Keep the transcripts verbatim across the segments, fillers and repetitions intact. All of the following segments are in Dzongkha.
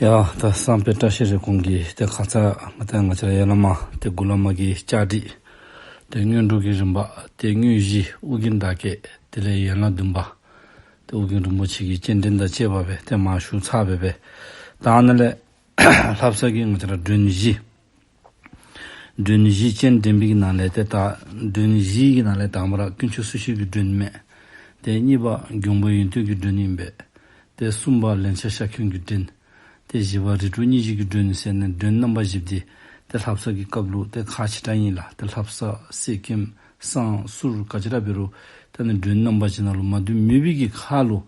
ཡ་ད་བསམ་འཕེལ་བཀྲ་ཤིས་རེ་སྐོང་གིས་ཏེ་ཁ་ཙ་ང་ཏང་ང་བཅས་ར་ཡར་ལས་མར་ཏེ་འགོ་ལས་མར་གྱི་བཅའ་སྒྲིག་ཏེ་སྔོན་འགྲོ་གི་རིམ་པ་ཏེ་དངོས་གཞི་ཨོ་རྒྱན་བདག་བསྐྱེད་དེ་ལས་ཡན་ལག་བདུན་པ་ཏེ་ཨོ་རྒྱན་རིན་པོ་ཆེ་གི་སྤྱན་འདྲེན་དང་བཅས་པ་སྦེ་ཏེ་མར་ཞུ་ཚར་བའི་སྦེ། ད་ཨ་ནཱ་ལས་ལྷ་བསངས་ཀྱི་ང་བཅས་ར་མགྲོན་བཞི་མགྲོན་བཞི་སྤྱན་འདྲེན་པའི་གི་ནང་ལས་ཏེ་ད་མགྲོན་བཞི་གི་ནང་ལས་དང་པ་ར་དཀོན་མཆོག་སྲི་ཞུ་གི་མགྲོན་མས། ཏེ་གཉིས་པ་མགོན་པོ་ཡོན་ཏན་གྱི་མགྲོན་ཨིན་པས། ཏེ་གསུམ་པ་ལན་ཆགས་ཤ་འཁོན་གྱི་མགྲོན། ཏེ་བཞི་པ་རིགས་དྲུག་སྙིང་རྗེ་གི་མགྲོན་ཟེར་ནི་མགྲོན་རྣམ་པ་བཞི་འདི་ཏེ་ལྷ་བསངས་ཀྱི་སྐབས་ལུ་ཏེ་ཁག་ཆེ་དྲགས་ཨིན་ལགས། ཏེ་ལྷ་བསངས་གསེར་སྐྱེམས་བསང་གསུར་ག་ཅི་ར་འབད་རུང་ཏེ་ནི་མགྲོན་རྣམ་པ་བཞི་ནང་ལུ་མ་འདུ་མེད་པའི་གི་ཁར་ལུ་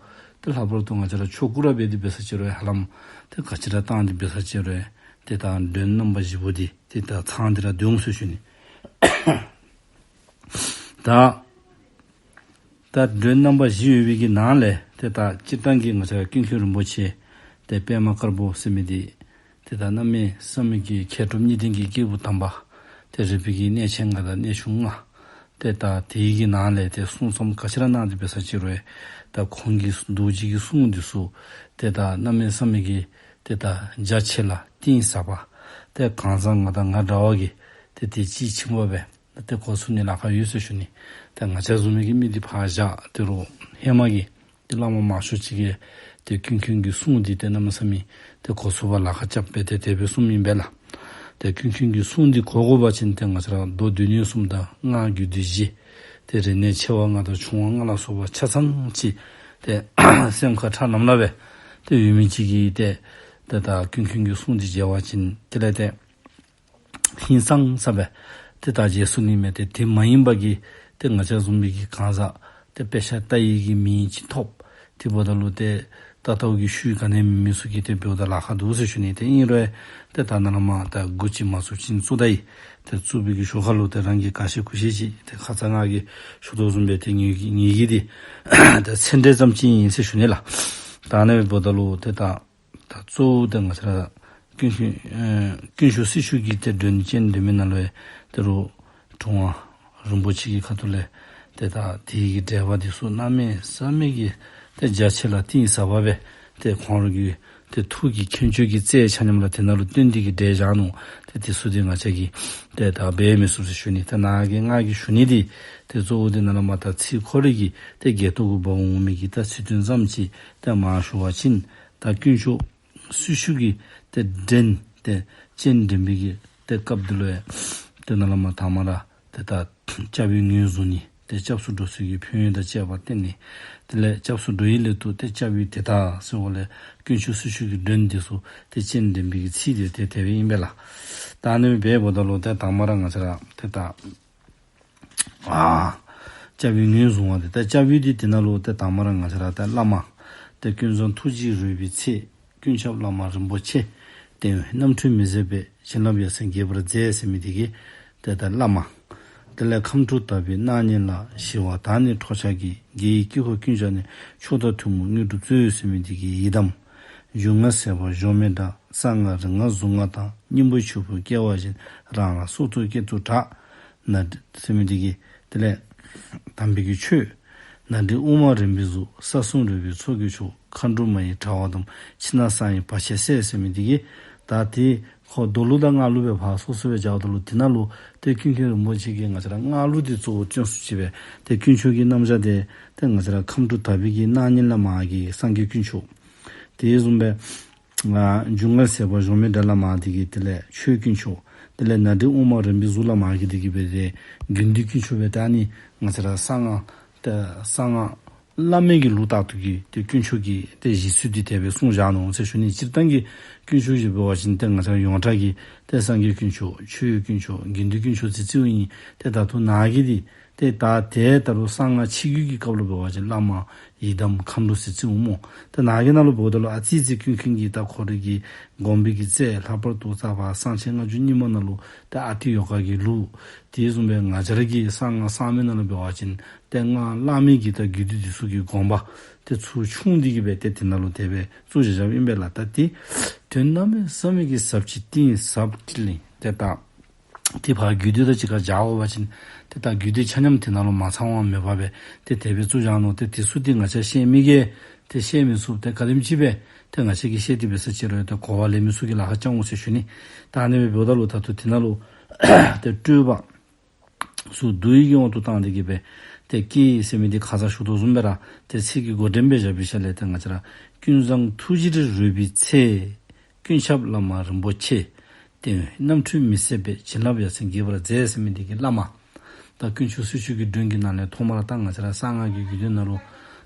ཏེ་ལྷག་པར་དུ་ང་བཅས་ར་ཆོ་ག་ར་འབད་དེ་འབད་ས་ཅིག་རུང་ཧ་ལམ་ཏེ་ག་ཅི་ར་བཏང་སྟེ་འབད་ས་ཅིག་རུང་ཏེ་ད་མགྲོན་རྣམ་པ་བཞི་པོ་འདི་ཏེ་ད་ཚང་སྟེ་ར་སྡོད་འོང་ཟེར་ཞུ་ནི། ད་ད་མགྲོན་རྣམ་པ་བཞི་ཡོད་པའི་གི་ནང་ལས་ཏེ་ད་སྤྱིར་བཏང་གི་ང་བཅས་ཀུན་མཁྱེན་རིན་པོ་ཆེ་ཏེ་པདྨ་དཀར་པོ་ཟེར་མི་འདི་ཏེ་ད་གནམ་མེད་ས་མེད་ཀྱི་མཁས་གྲུབ་གཉིས་ལྡན་གྱི་སྐྱེས་བུ་དམ་པ་ཏེ་རིག་པའི་གི་གནས་ཆེན་ལྔ་དང་གནས་ཆུང་ལྔ། ཏེ་ད་དེའི་གི་ནང་ལས་ཏེ་གསུང་རྩོམ་ག་ཅི་ར་གནང་སྟེ་འབད་ས་ཅིག་རུང་ད་ཁོང་གི་རྡོ་རྗེ་གི་གསུང་འདི་ཚུ་ཏེ་ད་གནམ་མེད་ས་མེད་ཀྱི་ཏེ་ད་རྒྱ་ཆེ་ལ་གཏིང་ཟབ་པ། ཏེ་གང་ཟག་ང་དང་ང་འདྲ་བ་གིས་ཏེ་དེ་ཅིག་ཕྱིན་པ་སྦེ་ཏེ་གོ་ཚུགས་ནི་ལཱ་ཁག་ཡོད་ཟེར་ཞུ་ནི། ཏེ་ང་བཅས་བཟུམ་མའི་གི་མི་འདི་ཕར་བཞག་སྟེ་རུང་ཧེ་མ་གི་ཏེ་བླ་མ་མང་ཤོས་ཅིག་གིས་ཏེ་ཀུན་མཁྱེན་གྱི་གསུང་འདི་ཏེ་གནམ་མེད་ས་མེད་ཏེ་གོ་ཚུགས་པར་ལཱ་ཁག་རྐྱབ་སྦེ་ཏེ་དེ་སྦེ་གསུངམ་ཨིན་པས་ལགས། ཏེ་ཀུན་མཁྱེན་གྱི་གསུང་འདི་གོ་དགོ་པ་ཅིན་ཏེ་ང་བཅས་ར་མདོ་སྡེ་སྣོད་གསུམ་དང་སྔགས་རྒྱུད་སྡེ་བཞི། ཏེ་རིག་གནས་ཆེ་བ་ལྔ་དང་ཆུང་བ་ལྔ་ལ་སོགས་པ་ཆ་ཚང་ཅིག་ཏེ་སེམས་ཁར་ཁྲ་ལམ་ལམ་སྦེ་ཏེ་ཡོད་མི་ཅིག་གིས་ཏེ་ཏེ་ད་ཀུན་མཁྱེན་གྱི་གསུང་འདི་མཇལ་བ་ཅིན་དེ་ལས་ཏེ་ཧིང་སངས་ས་སྦེ་ཏེ་ད་མཇལ་ཚུགས་ནི་མས། ཏེ་དེ་མ་ཡིན་པ་གི་ཏེ་ང་བཅས་བཟུམ་མའི་གི་གང་ཟག་ཏེ་དཔེ་ཆ་ལྟ་བའི་གི་མིང་ཅིག་ཐོབ། དེ་འབདཝ་ད་ལུ་ཏེ་ད་ལྟ་བུ་གི་ཤུལ་ག་ནི་མེད་མི་ཚུ་གིས་ཏེ་འབདཝ་ད་ལཱ་ཁག་འདུག་ཟེར་ཞུ་ནི། ཏེ་ཨིན་རུང་ཏེ་ད་ནཱ་ལས་མར་ད་འགོ་ཅིག་མ་བཙུགས་ཅིག་བཙུགས་ད་ཡི། ཏེ་བཙུགས་པའི་གི་ཞོར་ཁ་ལུ་ཏེ་རང་གིས་ག་ཤེས་གུ་ཤེས་ཅིག་ཏེ་ཁ་ཙ་ང་གིས་ཞུ་དོ་བཟུམ་སྦེ་ཏེ་ངེ་གི་ངེ་གི་འདི་ཏེ་ཚད་འབྲས་ཙམ་ཅིག་ཨིན་ཟེར་ཞུ་ནི་ལགས། ད་ཨ་ནི་འབདཝ་ད་ལུ་ཏེ་ད་ད་གཙོ་བོ་ཏེ་ང་བཅས་ར་ཀུན་མཁྱེན་ཨེ་དཀོན་མཆོག་སྲི་ཞུ་གི་ཏེ་མགྲོན་སྤྱན་འདྲེན་མི་ནང་ལུ་ཏེ་རུང་དྲུང་པ་རིན་པོ་ཆེ་གི་ཁ་ཐུག་ལས་ཏེ་ད་དེ་གི་འགྲེལ་པ་འདི་ཚུ་གནམ་མེད་ས་མེད་ཀྱི་ཏེ་རྒྱ་ཆེ་ལ་གཏིང་ཟབ་པ་སྦེ་ཏེ་ཁོང་ར་གི་ཏེ་ཐུགས་ཀྱི་མཁྱེན་དཔྱོད་ཀྱི་རྩལ་ཆ་མཉམ་ར་དེ་ནང་ལུ་བཏོན་ཏེ་གི་འགྲེལ་བཞག་ནུག། ཏེ་དེ་ཚུ་འདི་ང་བཅས་ཀྱིས་ཏེ་ད་འབད་མི་ཚུགས་ཟེར་ཞུ་ནི། ཏེ་ནཱ་གི་ང་གིས་ཞུ་ནི་འདི་ཏེ་གཙོ་བོ་འདི་ནཱ་ལས་མར་ད་ཚིག་ཁོ་རའི་གི་ཏེ་སྐད་ཐོག་གུ་འབབ་འོང་མི་གི་ད་ཚིག་དོན་ཙམ་ཅིག་ཏེ་མར་ཞུ་བ་ཅིན་ད་དཀོན་མཆོག་སྲི་ཞུ་གི་ཏེ་མགྲོན་ཏེ་སྤྱན་འདྲེན་པའི་གི་ཏེ་སྐབས་འདི་ལུ་ཡང་ཏེ་ནཱ་ལས་མར་དང་པ་ར་ཏེ་ད་སྐྱབས་ཡུལ་ངོས་བཟུང་ནི། ཏེ་སྐྱབས་སུ་འགྲོ་ཚུལ་གྱི་ཕན་ཡོན་དང་བཅས་པ་བསྟན་ནི། དེ་ལས་སྐྱབས་སུ་འགྲོ་བའི་སླད་དུ་ཏེ་སྐྱབས་ཡུལ་དེ་དག་ཟེར་བ་ལས་དཀོན་མཆོག་སྲི་ཞུ་གི་མགྲོན་འདི་ཚུ་ཏེ་སྤྱན་འདྲེན་པའི་གི་ཚིག་འདི་ཏེ་དེ་སྦེ་ཨིན་པས་ལགས། ད་ཨ་ནི་འབདཝ་ད་ལུ་ཏེ་དང་པ་ར་ང་བཅས་ར་ཏེ་ད་ཨ་སྐྱབས་ཡུལ་ངོས་བཟུང་བ་ཏེ་ད་སྐྱབས་ཡུལ་འདི་དེ་ནང་ལུ་ཏེ་དང་པ་ར་ང་བཅས་ར་ཏེ་བླ་མ་ཏེ་ཀུན་བཟང་ཐུགས་རྗེས་རོལ་པའི་ཚེ། ཀུན་ཁྱབ་བླ་མ་རིན་པོ་ཆེ། བསྟན་འོས་རྣམ་འཕྲུལ་མི་ཟད་པའི། བྱིན་རླབས་ཡ་མཚན་རྒྱས་པར་མཛད་ཟེར་མི་འདི་གིས་ཏེ་ད་བླ་མ། དེ་ལས་ཁམས་དྲུག་དག་པའི་སྣང་བརྙན་ལ། ཞི་བ་དང་ནི་ཁྲོ་ཆགས་ཀྱི། དགེ་བའི་དཀྱིལ་འཁོར་ཀུན་བྱ་ནི། མཆོག་དང་ཐུན་མོང་དངོས་གྲུབ་སྩོལ་ཟེར་མི་འདི་གིས་ཡི་དམ། འབྱུང་ལྔ་ཟད་པ་གཞོམ་མེད་སྒྲ། གསང་སྔགས་རིག་སྔགས་གཟུངས་སྔགས་དང་། སྙིང་པོ་ཆོས་སྐུ་སྐྱེ་བ་བཞིན། རང་ལ་སྲོག་ཐོག་སྐྱེ་ཚུལ་གྲགས། ན་ཟེར་མི་འདི་གིས་དེ་ལས་དམ་པའི་གི་ཆོས། ན་དྲི་དབུ་མ་རིམ་པའི་གཟུགས། ས་གསུམ་རོལ་པའི་ཚོགས་ཀྱི་མཆོག། མཁའ་འགྲོ་མ་ཡི་དྲ་བ་དང་། ཕྱི་ནང་གསང་བའི་བར་ཆད་སེལ་ཟེར་མི་འདི་གིས་ད་ཏེ་ཁོ་མདོ་ལུགས་དང་སྔགས་ལུགས་སྦེ་ཕར་སོ་སོ་སྦེ་སྦྱརཝ་ད་ལུ་དེ་ནང་ལུ་ཏེ་ཀུན་མཁྱེན་རིན་པོ་ཆེ་གིས་ང་བཅས་ར་སྔགས་ལུགས་འདི་གཙོ་བོ་བཏོན་སུ་ཅིག་སྦེ་ཏེ་དཀོན་མཆོག་གི་རྣམ་གཞག་འདི་ཏེ་ང་བཅས་ར་ཁམས་དྲུག་དག་པའི་གི་སྣང་བརྙན་ལས་མར་གྱི་སངས་རྒྱས་དཀོན་མཆོག། དེ་བཟུམ་སྦེ་ཨ་འབྱུང་ལྔ་ཟད་པ་གཞོམ་མེད་སྒྲ་ལས་མར་འདི་གིས་དེ་ལས་ཆོས་དཀོན་མཆོག། དེ་ལས་ན་དྲི་དབུ་མ་རིམ་པའི་གཟུགས་ལས་མར་གྱི་འདི་གིས་སྦེ་ཏེ་དགེ་འདུན་དཀོན་མཆོག་སྦེ་ད་ནི་ང་བཅས་ར་གསང་སྔགས་ཏེ་གསང་སྔགས་བླ་མེད་ཀྱི་ལུགས་ལྟར་དུ་གི་ཏེ་དཀོན་མཆོག་གི་ཏེ་གཞི་ཚུལ་འདི་དེ་སྦེ་གསུངས་བཞག་ནུག་ཟེར་ཞུ་ནི། སྤྱིར་བཏང་གི་དཀོན་མཆོག་ཅིག་འབད་བ་ཅིན་ཏེ་ང་བཅས་ར་ཡོངས་གྲགས་ཀྱི་ཏེ་སངས་རྒྱས་དཀོན་མཆོག། ཆོས་དཀོན་མཆོག། དགེ་འདུན་དཀོན་མཆོག་ཟེར་བརྩི་བ་ཨིན། ཏེ་ད་ལྟོ་ནཱ་གི་འདི་ཏེ་ད་ཏེ་ད་རུང་གསང་སྔགས་ཆོས་བརྒྱུད་ཀྱི་སྐབས་ལུ་འབད་བ་ཅིན་བླ་མ་ཡི་དམ་མཁའ་འགྲོ་ཟེར་བརྩིཝ་སྨོ། ཏེ་ནཱ་གི་ནང་ལུ་འབདཝ་ད་ལུ་ཨ་ཙི་ཙི་ཀུན་མཁྱེན་གྱི་ད་ཁོ་རའི་གི་དགོངས་པའི་གི་རྩལ་ལྷག་པར་དུ་རྩ་བ་གསང་ཆེན་ལྔ་བཅུ་གཉིས་མ་ནང་ལུ་ཏེ་ཨ་ཏི་ཡོ་ག་གི་ལུགས། དེ་བཟུམ་སྦེ་ང་བཅས་ར་གི་གསང་སྔགས་གསར་མའི་ནང་ལུ་འབད་བ་ཅིན་ཏེ་སྔགས་བླ་མེད་ཀྱི་ད་རྒྱུད་སྡེ་འདི་ཚུ་གི་དགོངས་པ་ཏེ་ཚུར་ཕྱུང་སྟེ་གི་སྦེ་ཏེ་དེ་ནང་ལུ་དེ་སྦེ་བཙུགས་བཞག་བཞགཔ་ཨིན་པས་ལགས། ད་ཏེ་དོན་གནམ་མེད་ས་མེད་ཀྱི་ཟབ་ཅིང་གཏིང་ཟབ་ཅིག་ལས་ཏེ་ད་ཏེ་ཕར་རྒྱུད་སྡེ་དང་གཅིག་ཁར་སྦྱར་བ་ཅིན་ཏེ་ད་རྒྱུད་སྡེ་ཆ་མཉམ་དེ་ནང་ལུ་མ་ཚང་བ་མེད་པར་སྦེ་ཏེ་དེ་སྦེ་བཙུགས་བཞག་ནུག། ཏེ་དེ་ཚུ་འདི་ང་བཅས་ཤེས་མི་གིས་ཏེ་ཤེས་མི་ཚུགས། ཏེ་ག་དེམ་ཅིག་སྦེ་ ཏེ་ང་བཅས་ཀྱིས་བཤད་དེ་འབད་ས་ཅིག་རུང་ཏེ་གོ་བ་ལེན་མི་ཚུ་གིས་ལཱ་ཁག་བྱུང་འོང་ཟེར་ཞུ་ནི། ད་ཨ་ནི་འབདཝ་ད་ལུ་ད་ལྟོ་དེ་ནང་ལུ་ཏེ་སྤྲོས་པ་ཚུ་བསྡུ་ཡི་གི་དབང་དུ་བཏང་སྟེ་གི་སྦེ་ཏེ་བསྐྱེད་ཟེར་མི་འདི་ཁ་ཙ་ཞུ་དོ་བཟུམ་སྦེ་ར་ཏེ་ཚིག་གི་མགོ་འདྲེན་སྦེ་བཞག་པའི་ཤུལ་ལས་ཏེ་ང་བཅས་ར་ཀུན་བཟང་ཐུགས་རྗེར་རོལ་པའི་ཚེ། ཀུན་ཁྱབ་བླ་མ་རིན་པོ་ཆེ། དེ་རྣམ་འཕྲུལ་མི་ཟད་པའི། བྱིན་རླབས་ཡ་མཚན་རྒྱས་པར་མཛད་ཟེར་མི་འདི་གིས་བླ་མ། ད་དཀོན་མཆོག་སྲི་ཞུ་གི་མགྲོན་གྱི་ནང་ལས་ཐོག་མར་ད་ང་བཅས་ར་གསང་སྔགས་ཀྱི་རྒྱུད་སྡེ་ནང་ལུ་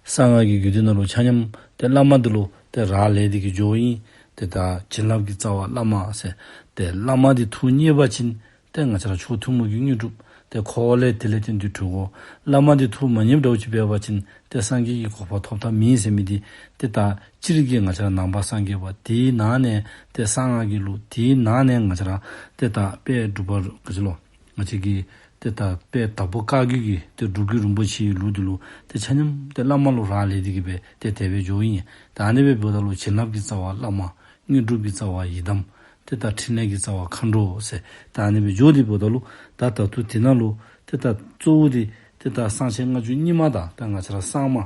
གསང་སྔགས་ཀྱི་རྒྱུད་སྡེ་ནང་ལུ་ཆ་མཉམ་ཏེ་བླ་མ་འདི་ལུ་ཏེ་རག་ལས་ཏེ་གི་འགྱོཝ་ཨིན། ཏེ་ད་བྱིན་རླབས་ཀྱི་རྩ་བ་བླ་མ་ཟེར། ཏེ་བླ་མ་འདི་ཐུགས་མཉེས་པ་ཅིན་ཏེ་ང་བཅས་ར་མཆོག་ཐུན་མོང་གི་དངོས་གྲུབ་ཏེ་འཁོར་བ་ལས་དེ་ལས་བརྟེན་ཏེ་གྲོལ་དགོ། བླ་མ་འདི་ཐུགས་མ་མཉེསཔ་འདྲཝ་ཅིག་འབད་བ་ཅིན་ཏེ་སངས་རྒྱས་ཀྱི་གོ་འཕང་ཐོབ་ཐབས་མེད་ཟེར་མི་འདི་ཏེ་ད་སྤྱིར་གྱིས་ང་བཅས་ར་ནང་པ་སངས་རྒྱས་པ་དེའི་ནང་ནས་ཏེ་གསང་སྔགས་ཀྱི་ལུགས་དེའི་ནང་ནས་ང་བཅས་ར་ཏེ་ད་དཔལ་འབྲུག་པ་ག་ཅི་ལོ། ང་བཅས་ཀྱི་ཏེ་ད་དཔལ་དྭགས་པོ་བཀའ་བརྒྱུད་ཀྱི་ཏེ་སྒྲུབ་བརྒྱུད་རིན་པོ་ཆེའི་ལུགས་འདི་ལུ་ཏེ་ཆ་མཉམ་ཏེ་བླ་མ་ལུ་རག་ལས་ཏེ་གི་སྦེ་ཏེ་དེ་སྦེ་འགྱོཝ་ཨིན། ད་ཨ་ནི་སྦེ་འབདཝ་ད་ལུ་བྱིན་རླབས་ཀྱི་རྩ་བ་བླ་མ། དངོས་གྲུབ་ཀྱི་རྩ་བ་ཡི་དམ། ཏེ་ད་ཕྲིན་ལས་ཀྱི་རྩ་བ་མཁའ་འགྲོ་ཟེར། ད་ཨ་ནི་སྦེ་འགྱོ་སྟེ་འབདཝ་ད་ལུ་ད་ད་ལྟོ་དེ་ནང་ལུ་ཏེ་ད་གཙོ་བོ་འདི་ཏེ་ད་གསང་ཆེན་ལྔ་བཅུ་གཉིས་མ་དང་ད་ང་བཅས་ར་གསར་མ་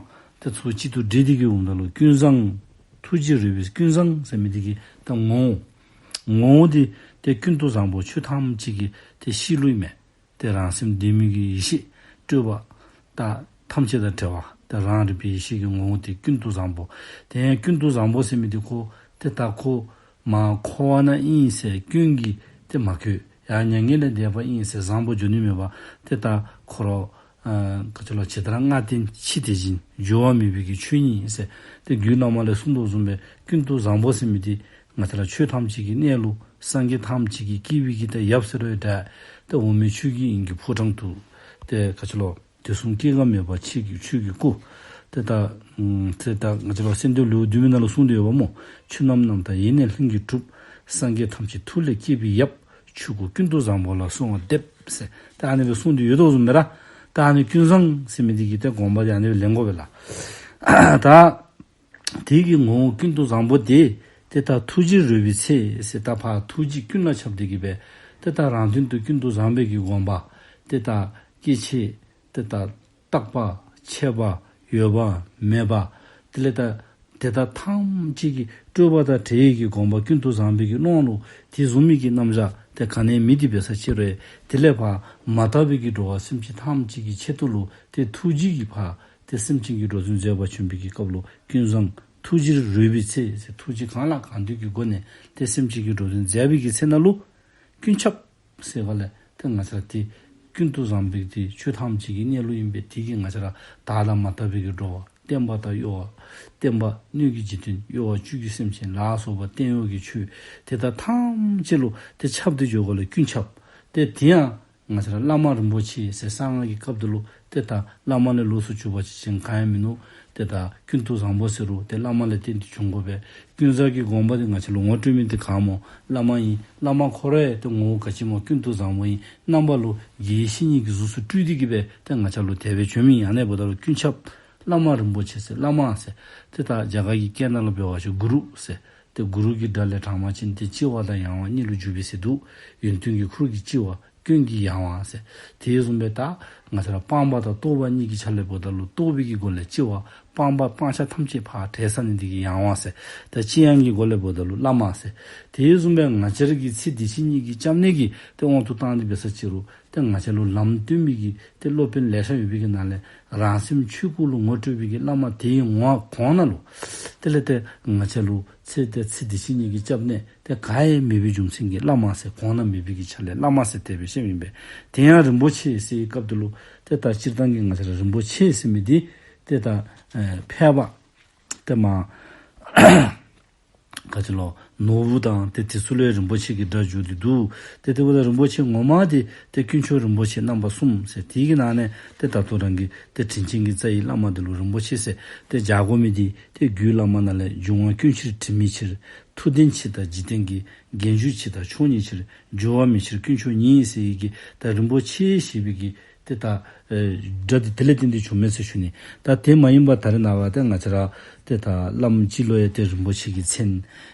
ཏེ་ཚུར་གཅིག་ཏུ་སྒྲིལ་ཏེ་གི་འོངམ་ད་ལུ་ཀུན་བཟང་ཐུགས་རྗེར་རོལ་པའི་ཀུན་བཟང་ཟེར་མི་འདི་གི་ད་ངོ་བོ་ངོ་བོ་འདི་ཏེ་ཀུན་ཏུ་བཟང་པོ་ཆོས་ཐམས་ཅད་ཀྱི་ཏེ་གཤིས་ལུས་མས། ཏེ་རང་སེམས་བདེན་མེད་ཀྱི་ཡེ་ཤེས་སྤྲོས་པ་དང་ཐམས་ཅད་དང་བྲལ་བ། ཏེ་རང་རིག་པའི་ཡེ་ཤེས་ཀྱི་ངོ་བོ་དེ་ཀུན་ཏུ་བཟང་པོ། དེ་ཡང་ཀུན་ཏུ་བཟང་པོ་ཟེར་མི་དེ་ཁོ་ཏེ་ད་ཁོ་མ་འཁོར་བ་ན་ཨིན་ཟེར་སྐྱོན་གྱིས་ཏེ་མ་གོས། ཡང་མྱ་ངན་ལས་འདས་པ་ཨིན་ཟེར་བཟང་པོ་འགྱོ་ནི་མེད་པ། ཏེ་ད་ཁོ་ར་ཨ་ག་ཅི་ལོ་ཇི་ལྟར་སྔར་བསྟན་ཕྱིས་དེ་བཞིན། འགྱུར་བ་མེད་པའི་གི་ཆོས་ཉིད་ཟེར། ཏེ་རྒྱུད་བླ་མ་ལས་གསུངས་དོ་བཟུམ་སྦེ་ཀུན་ཏུ་བཟང་པོ་ཟེར་མི་དེ་ང་བཅས་ར་ཆོས་ཐམས་ཅད་ཀྱི་གནས་ལུགས་སངས་རྒྱས་ཐམས་ཅད་ཀྱི་སྐྱེས་བུ་གི་ཏེ་ཡབ་ཟེར་རུང་འདྲ། ཏེ་འོག་མིན་ཆོས་ཀྱི་དབྱིངས་ཀྱི་ཕོ་བྲང་དུ་ཏེ་ག་ཅི་ལོ་དུས་གསུམ་སྐྱེ་འགག་མེད་པ་ཆོས་ཀྱི་ཆོས་ཀྱི་སྐུ། ཏེ་ད་ཨམ་ཏེ་ད་ང་བཅས་ར་གསོལ་འདེབས་ལེའུ་བདུན་མའི་ནང་ལུ་གསུངས་ཏེ་ཡོདཔ་སྨོ། ཆོས་རྣམས་རྣམ་དག་ཡེ་ནས་ལྷུན་གྱིས་གྲུབ། སངས་རྒྱས་ཐམས་ཅད་ཐུགས་ལས་སྐྱེས་པའི་ཡབ། ཆོས་སྐུ་ཀུན་ཏུ་བཟང་པོ་ལ་གསོལ་བ་འདེབས་ཟེར། ད་ཨ་ནི་སྦེ་གསུངས་ཏེ་ཡོད་དོ་བཟུམ་སྦེ་ར། ད་ཨ་ནི་ཀུན་བཟང་ཟེར་མི་འདི་གི་ཏེ་དགོངས་པ་འདི་ཨ་ནི་སྦེ་ལེན་དགོ་པས་ལགས། ད་དེ་གི་ངོ་བོ་ཀུན་ཏུ་བཟང་པོ་དེ་ཏེ་ད་ཐུགས་རྗེར་རོལ་པའི་ཚེ་ཟེར། ད་ཕར་ཐུགས་རྗེ་ཀུན་ལ་ཁྱབ་སྟེ་གི་སྦེ་ཏེ་ད་རང་དོན་དུ་ཀུན་ཏུ་བཟང་པོའི་གི་དགོངས་པ། ཏེ་ད་སྐྱེ་མཆེད་ཏེ་ད་རྟག་པ་ཆད་པ་ཡོད་པ་མེད་པ། དེ་ལས་ད་དེ་དག་ཐམས་ཅད་ཀྱི་སྤྲོས་པ་དང་བྲལ་བའི་གི་དགོངས་པ་ཀུན་ཏུ་བཟང་པོའི་གི་ཀློང་ལུ་དེ་བཟུམ་མའི་གི་རྣམ་གཞག་དེ་ག་ནི་མེད་དེ་འབད་ས་ཅིག་རུང་དེ་ལས་ཕར་མ་དག་པའི་གི་འགྲོ་བ་སེམས་ཅན་ཐམས་ཅད་ཀྱི་ཆེད་དུ་ལུ་ཏེ་ཐུགས་རྗེ་གིས་ཕར་ཏེ་སེམས་ཅན་གྱི་འགྲོ་དོན་མཛད་པར་བྱོན་པའི་གི་སྐབས་ལུ་ཀུན་བཟང་ཐུགས་རྗེར་རོལ་པའི་ཚེ་ཟེར། ཐུགས་རྗེ་གང་ལ་གང་འདུལ་གྱི་སྒོ་ནས་ཏེ་སེམས་ཅན་གྱི་འགྲོ་དོན་མཛད་པའི་གི་ཚེ་ན་ལུ་ཀུན་ཁྱབ་ཟེར་བ་ལས་ཏེ་ང་བཅས་ར་ཏེ་ཀུན་ཏུ་བཟང་པོའི་ཏེ་ཆོས་ཐམས་ཅད་ཀྱི་གནས་ལུགས་ཨིན་པས། དེ་གིས་ང་བཅས་ར་དག་དང་མ་དག་པའི་གི་འགྲོ་བ་བསྟན་པ་དང་གཡོ་བ། བསྟན་པ་སྣོད་ཀྱི་འཇིག་རྟེན་གཡོ་བ་བཅུད་ཀྱི་སེམས་ཅན་ལ་སོགས་པ་བསྟན་གཡོ་གི་ཆོས་དེ་དག་ཐམས་ཅད་ལུ་ཏེ་ཁྱབ་སྟེ་འགྱོ་དགོ་ལས་ཀུན་ཁྱབ། ཏེ་དེ་ཡང་ང་བཅས་ར་བླ་མ་རིན་པོ་ཆེ་ཟེར་གསང་སྔགས་ཀྱི་སྐབས་དེ་ལུ་ཏེ་ད་བླ་མ་ལས་ལོགས་སུ་གྱུར་པ་ཅིག་གཞན་གང་ཡང་མིན་ནུག། ཏེ་ད་ཀུན་ཏུ་བཟང་པོ་ཟེར་རུང་ཏེ་བླ་མ་ལས་བརྟེན་ཏེ་བྱུང་དགོ་པས། ཀུན་བཟང་གི་དགོངས་པ་འདི་ང་བཅས་ལུ་ངོ་སྤྲོད་མི་འདི་ག་སྨོ། བླ་མ་ཨིན། བླ་མ་ཁོ་ར་ཡང་ཏེ་ངོ་བོ་ག་ཅི་སྨོ། ཀུན་ཏུ་བཟང་པོ་ཨིན། རྣམ་པ་ལུ་དགེ་བའི་བཤེས་གཉེན་གྱི་གཟུགས་སུ་སྤྲུལ་ཏེ་གི་སྦེ་ཏེ་ང་བཅས་ལུ་དེ་སྦེ་བྱོན་མི་ཨིན། ཨ་ནི་འབདཝ་ད་ལུ་ཀུན་ཁྱབ་བླ་མ་རིན་པོ་ཆེ་ཟེར། བླ་མ་ཟེར་ཏེ་ད་རྒྱ་གར་གྱི་སྐད་ནང་ལུ་འབད་བ་ཅིན་གུ་རུ་ཟེར། ཏེ་གུ་རུ་གི་སྒྲ་ལས་དྲངས་པ་ཅིན་ཏེ་ལྕི་བ་དང་ཡང་བ་གཉིས་ལུ་འཇུག་པས་ཟེར་འདུག། ཡོན་ཏན་གྱི་ཁུར་གྱིས་ལྕི་བ། སྐྱོན་གྱིས་ཡང་བ་ཟེར། དེ་བཟུམ་སྦེ་ད་ང་བཅས་ར་སྤངས་པ་དང་རྟོགས་པ་གཉིས་ཀྱི་ཆ་ལས་འབདཝ་ད་ལུ་རྟོགས་པའི་གི་སྒོ་ལས་ལྕི་བ། སྤངས་པ་སྤང་བྱ་ཐམས་ཅད་ཕར་བྲལ་ས་ནི་འདི་གིས་ཡང་བ་ཟེར། ད་ལྕི་ཡང་གི་སྒོ་ལས་འབདཝ་ད་ལུ་བླ་མ་ཟེར། དེ་བཟུམ་སྦེ་ང་བཅས་ར་གི་ཚེ་འདི་ཕྱི་གཉིས་ཀྱི་སྐྱབས་གནས་ཀྱི་ཏེ་དབང་དུ་བཏང་སྟེ་འབད་ས་ཅིག་རུང་ཏེ་ང་བཅས་ལུ་ལམ་སྟོན་པའི་གི་ཏེ་སློབ་དཔོན་ལེ་ཤ་ཡོད་པའི་གི་ནང་ལས་རང་སེམས་ཆོས་སྐུ་ལུ་ངོ་སྤྲོད་པའི་གི་བླ་མ་དེའི་ངོ་བོ་གོང་ན་ལུ་དེ་ལས་ཏེ་ང་བཅས་ལུ་ཚེ་ཏེ་ཚེ་འདི་ཕྱི་གཉིས་ཀྱི་སྐྱབས་གནས་ཏེ་ག་ཡང་མེད་པའི་རྒྱུ་མཚན་གྱིས་བླ་མ་ཟེར། གོང་ན་མེད་པའི་གི་ཆ་ལས་བླ་མ་ཟེར་དེ་སྦེ་ཞུཝ་ཨིན་པས། དེ་ཡང་རིན་པོ་ཆེ་ཟེར་བའི་སྐབས་དེ་ལུ་ཏེ་ད་སྤྱིར་བཏང་གི་ང་བཅས་ར་རིན་པོ་ཆེ་ཟེར་མི་འདི་ཏེ་ད་ཨེ་ཕལ་པ་ཏེ་མ་ག་ཅི་ལོ་ནོར་བུ་དང་ཏེ་དེ་ཚུ་ལུ་རིན་པོ་ཆེ་གི་སྒྲ་བརྗོད་དེ་འདུག། ཏེ་དེ་འབདཝ་ད་རིན་པོ་ཆེ་ངོ་མ་དེ་ཏེ་དཀོན་མཆོག་རིན་པོ་ཆེ་རྣམ་པ་གསུམ་ཟེར། དེ་གི་ནང་ནས་ཏེ་ད་ལྟོ་རང་གི་ཏེ་དྲིན་ཅན་གྱི་རྩ་བའི་བླ་མ་དེ་ལུ་རིན་པོ་ཆེ་ཟེར་ཏེ་སྦྱར་དགོ་མི་དེ་ཏེ་རྒྱུད་བླ་མ་ནང་ལས་འབྱུང་བ་ཀུན་ཕྱིར་དྲི་མེད་ཕྱིར། མཐུ་ལྡན་ཕྱིར་དང་འཇིག་རྟེན་གྱི། རྒྱན་གྱུར་ཕྱིར་དང་མཆོག་བརྙེས་ཕྱིར། འགྱུར་བ་མེད་ཕྱིར་དཀོན་མཆོག་ཉིད་ཟེར་བའི་གི་ད་རིན་པོ་ཆེ་ཞེས་པའི་གི་ཏེ་ད་ཨེ་སྒྲ་འདི་དེ་ལས་བརྟེན་ཏེ་བྱུངམ་མས་ཟེར་ཞུ་ནི། ད་དེ་མ་ཡིན་པ་ད་རེས་ནངས་པ་ཏེ་ང་བཅས་ར་ཏེ་ད་བླམ་ཅིག་ལུ་ཡང་ཏེ་རིན་པོ་ཆེ་གི་མཚན་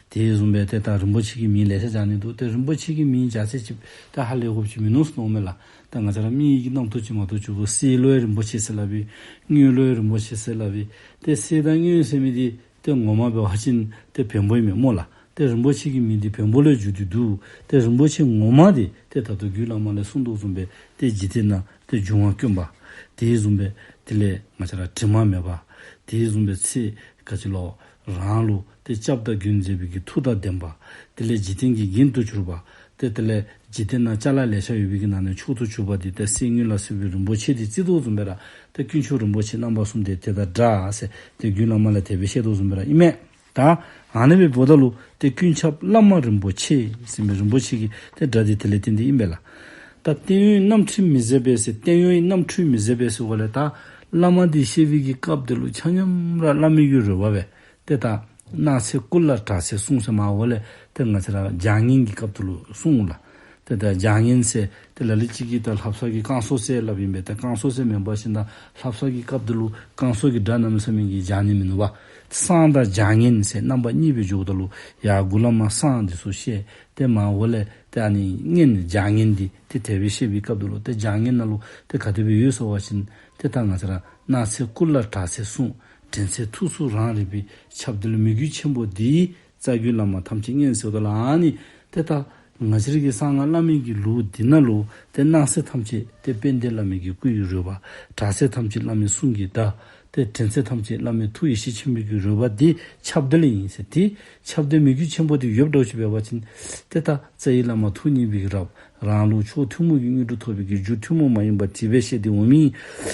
དེ་བཟུམ་སྦེ་ཏེ་ད་རིན་པོ་ཆེ་གི་མིང་ལེ་ཤ་སྦྱར་ནི་འདུག། ཏེ་རིན་པོ་ཆེ་གི་མིང་སྦྱར་ཚད་ཅིག་ད་ཧ་ལས་དགོཔ་ཅིག་མིན་ནུག་ཟེར་མནོཝ་མས་ལགས། ད་ང་བཅས་ར་མིའི་གི་རྣམ་རྟོག་ཅིག་མ་གཏོགས་ཅིག་གོ། གསེར་ལུ་ཡང་རིན་པོ་ཆེ་ཟེར་སླབ་ཨིན། དངུལ་ལུ་ཡང་རིན་པོ་ཆེ་ཟེར་སླབ་ཨིན། ཏེ་གསེར་དང་དངུལ་ཟེར་མི་འདི་ ཏེ་ངོ་མ་འབད་བ་ཅིན་ཏེ་བོན་པོ་ཨིན་མས་སྨོ་ལགས། ཏེ་རིན་པོ་ཆེ་གི་མིང་འདི་བོན་པོ་ལས་བརྒྱུད་དེ་འདུག། ཏེ་རིན་པོ་ཆེ་ངོ་མ་འདི་ཏེ་ད་ལྟོ་རྒྱུད་བླ་མ་ལས་གསུངས་དོ་བཟུམ་སྦེ་ཏེ་འཇིག་རྟེན་ནང་ཏེ་འབྱུང་བ་དཀོན་པ། དེ་བཟུམ་སྦེ་དེ་ལས་ང་བཅས་ར་དྲི་མ་མེད་པ། དེ་བཟུམ་སྦེ་ཚེ་ག་ཅི་ལོ་རང་ལུ་ཏེ་སྐྱབས་དང་མགོན་མཛད་པའི་གི་མཐུ་དང་ལྡན་པ། དེ་ལས་འཇིག་རྟེན་གྱི་རྒྱན་དུ་གྱུར་པ། ཏེ་དེ་ལས་འཇིག་རྟེན་ནང་ཅ་ལ་ལེ་ཤ་ཡོད་པའི་གི་ནང་ནས་མཆོག་ཏུ་གྱུར་པ་འདི་ཏེ་གསེར་དངུལ་ལ་སོགས་པའི་རིན་པོ་ཆེ་འདི་བརྩི་དོ་བཟུམ་སྦེ་ར་ཏེ་དཀོན་མཆོག་རིན་པོ་ཆེ་རྣམ་པ་གསུམ་འདི་དེ་དང་འདྲ་ཟེར་ཏེ་རྒྱུད་བླ་མ་ལས་དེ་སྦེ་བཤད་དོ་བཟུམ་སྦེ་ར་ཨིན་མས། ད་ཨ་ནི་སྦེ་འབདཝ་ད་ལུ་ཏེ་ཀུན་ཁྱབ་བླ་མ་རིན་པོ་ཆེ་ཟེར་མི་རིན་པོ་ཆེ་གི་ཏེ་སྒྲ་འདི་དེ་ལས་བརྟེན་ཏེ་ཨིན་པས་ལགས། ད་བརྟན་གཡོའི་རྣམ་འཕྲུལ་མི་ཟད་པའི་ཟེར་བརྟན་གཡོའི་རྣམ་འཕྲུལ་མི་ཟད་པའི་ཟེར་བ་ལས་ད་བླ་མ་འདི་བཤད་པའི་གི་སྐབས་འདི་ལུ་ཆ་མཉམ་ར་བླ་མའི་གི་རོལ་པ་སྦེ་ཏེ་ད་སྣང་ཚད་སྐུ་ལ་གྲགས་ཚད་གསུང་ཟེར་མར་འོག་ལས་ཏེ་ང་བཅས་ར་བྱ་ངན་གྱི་སྐབས་འདི་ལུ་གསུངས་ལགས། ཏེ་ད་བྱ་ངན་ཟེར་ཏེ་ལ་ལུ་ཅིག་གིས་ད་ལྷ་བསངས་ཀྱི་བསྐང་གསོ་ཟེར་སླབ་ཨིན་པས། ད་བསྐང་གསོ་ཟེར་མེན་པར་ཞིན་ད་ལྷ་བསངས་ཀྱི་སྐབས་འདི་ལུ་བསྐང་གསོ་གི་སྒྲ་གནམ་མེད་ས་མེད་ཀྱི་བྱ་ངན་མིན་ནུག་པ། བསངས་དང་བྱ་ངན་ཟེར་རྣམ་པ་གཉིས་སྦེ་འཇོགཔ་ད་ལུ་ཡར་མགུ་ལས་མར་བསངས་འདི་ཚུ་བཤད། ཏེ་མར་འོག་ལས་ཏེ་ཨ་ནི་ངན་བྱ་ངན་འདི་ཏེ་དེ་སྦེ་བཤད་པའི་སྐབས་འདི་ལུ་ཏེ་བྱ་ངན་ནང་ལུ་ཏེ་ག་དེ་སྦེ་ཡོད་ཟེར་བ་ཅིན་ཏེ་ད་ང་བཅས་ར་སྣང་ཚད་སྐུ་ལ་གྲགས་ཚད་གསུང་། དྲན་ཚད་ཐུགས་སུ་རང་རིག་པའི་ཁྱབ་བརྡལ་མོས་གུས་ཆེན་པོ་འདི་རྩ་བརྒྱུད་བླ་མ་ཐམས་ཅད་མཁྱེན་ཟེརཝ་ད་ལུ་ཨ་ནི་ཏེ་ད་ང་བཅས་ར་གི་གསང་སྔགས་བླ་མའི་གི་ལུགས་འདི་ནང་ལུ་ཏེ་སྣང་ཚད་ཐམས་ཅད་ཏེ་དཔལ་ལྡན་བླ་མའི་གི་སྐུ་ཡི་རོལ་པ། གྲགས་ཚད་ཐམས་ཅད་བླ་མའི་གསུང་གི་བརྡ། ཏེ་དྲན་ཚད་ཐམས་ཅད་བླ་མའི་ཐུགས་ཡེ་ཤེས་ཆེན་པོའི་གི་རོལ་པ་འདི་ཁྱབ་བརྡལ་ཨིན་ཟེར། ཏེ་ཁྱབ་བརྡལ་མོས་གུས་ཆེན་པོ་འདི་ཡོདཔ་འདྲཝ་ཅིག་འབད་བ་ཅིན་ཏེ་ད་རྩ་བའི་བླ་མ་ཐུགས་མཉེས་པའི་གི་རབ་རང་ལུ་མཆོག་ཐུན་མོང་གི་དངོས་གྲུབ་ཐོབ་པའི་གི་རྒྱུ་ཐུན་མོང་མ་ཡིན་པ་དེ་སྦེ་བཤད་དེ་འོང་མི་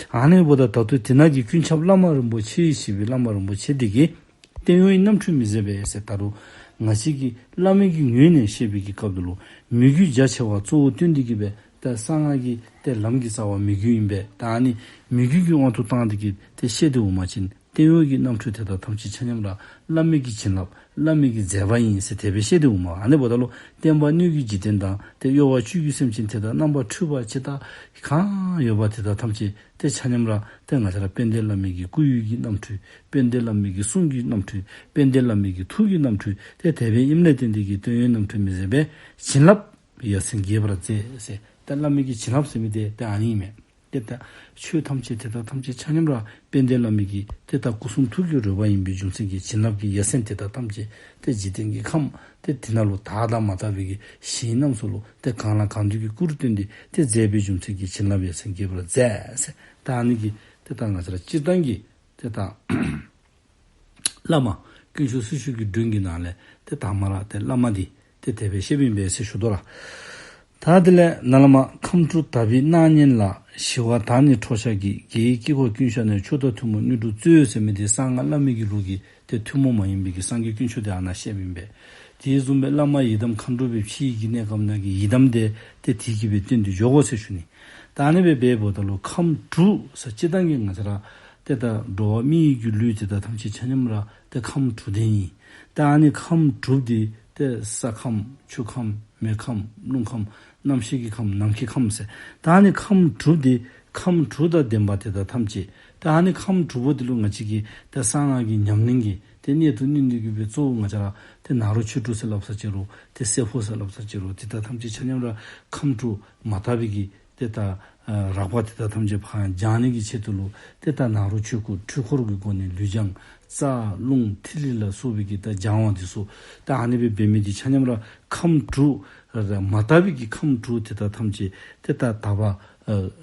ཨིན། ཨ་ནི་འབདཝ་ད་ད་ལྟོ་དེ་ནང་གི་ཀུན་ཁྱབ་བླ་མ་རིན་པོ་ཆེ་ཞེས་པའི་བླ་མ་རིན་པོ་ཆེ་འདི་གིས་བརྟན་གཡོའི་རྣམ་འཕྲུལ་མི་ཟད་པའི་ཟེར་ད་རུང་ང་བཅས་ཀྱི་བླ་མའི་གི་ངོས་ནས་བཤད་པའི་གི་སྐབས་འདི་ལུ་མོས་གུས་རྒྱ་ཆེ་བ་གཙོ་བོ་བཏོན་ཏེ་གི་སྦེ་ད་གསང་སྔགས་ཀྱི་ཏེ་ལམ་གྱི་རྩ་བ་མོས་གུས་ཨིན་པས། ད་ཨ་ནི་མོས་གུས་ཀྱི་དབང་དུ་བཏང་སྟེ་གི་ཏེ་བཤད་དེ་འོང་པ་ཅིན་བརྟན་གཡོ་གི་རྣམ་འཕྲུལ་དེ་དག་ཐམས་ཅད་ཆ་མཉམ་ར་བླ་མའི་གི་བྱིན་རླབས་བླ་མའི་གི་མཛད་པ་ཨིན་ཟེར་དེ་སྦེ་བཤད་དེ་འོང་མས། ཨ་ནི་འབདཝ་ད་ལུ་བརྟན་པ་སྣོད་ཀྱི་འཇིག་རྟེན་དང་ཏེ་གཡོ་བ་བཅུད་ཀྱི་སེམས་ཅན་དེ་དག་རྣམ་པར་འཕྲུལ་པ་ཇི་ལྟར་གང་ཡོད་པ་དེ་དག་ཐམས་ཅད་ཏེ་ཆ་མཉམ་ར་ཏེ་ང་བཅས་ར་དཔལ་ལྡན་བླ་མའི་གི་སྐུ་ཡི་གི་རྣམ་འཕྲུལ། དཔལ་ལྡན་བླ་མའི་གི་གསུང་གི་རྣམ་འཕྲུལ། དཔལ་ལྡན་བླ་མའི་གི་ཐུགས་ཀྱི་རྣམ་འཕྲུལ། ཏེ་དེ་སྦེ་ཨིནམ་ལས་བརྟེན་ཏེ་གི་བརྟན་གཡོའི་རྣམ་འཕྲུལ་མི་ཟད་པའི་བྱིན་རླབས་ཡ་མཚན་རྒྱས་པར་མཛད་ཟེར། ཏེ་བླ་མའི་གི་བྱིན་རླབས་ཟེར་མི་དེ་ཏེ་ཨ་ནི་ཨིན་མས། ཏེ་ད་ཆོས་ཐམས་ཅད་དེ་དག་ཐམས་ཅད་ཆ་མཉམ་ར་དཔལ་ལྡན་བླ་མའི་གི་ཏེ་ད་སྐུ་གསུང་ཐུགས་ཀྱི་རོལ་པ་ཨིན་པའི་རྒྱུ་མཚན་གྱིས་བྱིན་རླབས་ཀྱི་ཡ་མཚན་དེ་དག་ཐམས་ཅད་ཏེ་འཇིག་རྟེན་གྱི་ཁམས་ཏེ་དེ་ནང་ལུ་དག་དང་མ་དག་པའི་གི་ཞིང་རྣམས་སུ་ལུ་ཏེ་གང་ལ་གང་འདུལ་གྱི་སྐུར་སྟོན་ཏེ་ཏེ་མཛད་པའི་རྒྱུ་མཚན་གྱིས་བྱིན་རླབས་ཡ་མཚན་རྒྱས་པར་མཛད་ཟེར། ད་ཨ་ནི་གི་ཏེ་ད་ང་བཅས་ར་སྤྱིར་བཏང་གི་ཏེ་ད་བླ་མ་དཀོན་མཆོག་སྲི་ཞུ་གི་མགྲོན་གྱི་ནང་ལས་ཏེ་དང་པ་ར་ཏེ་བླ་མ་འདི་ཏེ་དེ་སྦེ་བཤདཔ་ཨིན་པས་ཟེར་ཞུ་དོ་ར། ད་དེ་ལས་ནཱ་ལས་མར་ཁམས་དྲུག་དག་པའི་སྣང་བརྙན་ལ། ཞི་བ་དག་ནི་ཁྲོ་ཆགས་ཀྱི། དགེ་བའི་དཀྱིལ་འཁོར་ཀུན་ཤར་ནས། མཆོག་དང་ཐུན་མོང་དངོས་གྲུབ་སྩོལ་ཟེར་མི་འདི་གསང་སྔགས་བླ་མའི་གི་ལུགས་ཀྱི་ཏེ་ཐུན་མོང་མ་ཡིན་པའི་གི་སངས་རྒྱས་དཀོན་མཆོག་དེ་ཨ་ནཱ་བཤདཔ་ཨིན་པས། དེ་བཟུམ་སྦེ་བླ་མ་ཡི་དམ་མཁའ་འགྲོ་མའི་ཕྱི་ཡི་གི་གནས་སྐབས་ནང་གི་ཡི་དམ་དེ་ཏེ་དེ་གིས་སྦེ་བསྟན་ཏེ་འཇོག་དགོ་ཟེར་ཞུ་ནི། ད་ཨ་ནི་སྦེ་འབདཝ་ད་ལུ་ཁམས་དྲུག་ཟེར་སྤྱིར་བཏང་གི་ང་བཅས་ར་ཏེ་ད་འགྲོ་བ་མི་ཡི་གི་ལུས་དེ་དག་ཐམས་ཅད་ཆ་མཉམ་ར་ཏེ་ཁམས་དྲུག་ལྡན་ཨིན། ད་ཨ་ནི་ཁམས་དྲུག་འདི་ཏེ་ས་ཁམས་ཆུ་ཁམས་མེ་ཁམས་རླུང་ཁམས་རྣམ་ཤེས་ཀྱི་ཁམས་ནམ་མཁའི་ཁམས་ཟེར། ད་ཨ་ནི་ཁམས་དྲུག་འདི་ཁམས་དྲུག་དང་ལྡན་པ་དེ་དག་ཐམས་ཅད་ད་ཨ་ནི་ཁམས་དྲུག་པོ་འདི་ལུ་ང་བཅས་ཀྱིས་ཏེ་གསང་སྔགས་ཀྱི་ཉམས་ལེན་གྱི་ཏེ་གནད་དུ་བསྣུན་ཏེ་གི་སྦེ་གཙོ་བོ་ང་བཅས་ར་ཏེ་ནཱ་རོ་ཆོས་དྲུག་ཟེར་སླབ་ས་ཅི་རུང་ཏེ་བསྲེ་འཕོ་ཟེར་སླབ་ས་ཅི་རུང་དེ་དག་ཐམས་ཅད་ཆ་མཉམ་ར་ཁམས་དྲུག་མ་དག་པའི་གི་ཏེ་ད་ཨ་རགས་པ་དེ་དག་ཐམས་ཅད་ཕར་སྦྱང་ནི་གི་ཆེད་དུ་ལུ་ཏེ་ད་ནཱ་རོ་ཆོས་སྐུ་འཁྲུལ་འཁོར་གྱི་སྒོ་ནས་ལུས་སྦྱང་རྩ་རླུང་ཐིག་ལེ་ལ་སོགས་པའི་གི་ད་སྦྱང་བ་འདི་ཚུ་ད་ཨ་ནི་སྦེ་འབད་མི་འདི་ཆ་མཉམ་ར་ཁམས་དྲུག་ར་མ་དག་པའི་གི་ཁམས་དྲུག་དེ་དག་ཐམས་ཅད་ཏེ་ད་དག་པ་ཨ་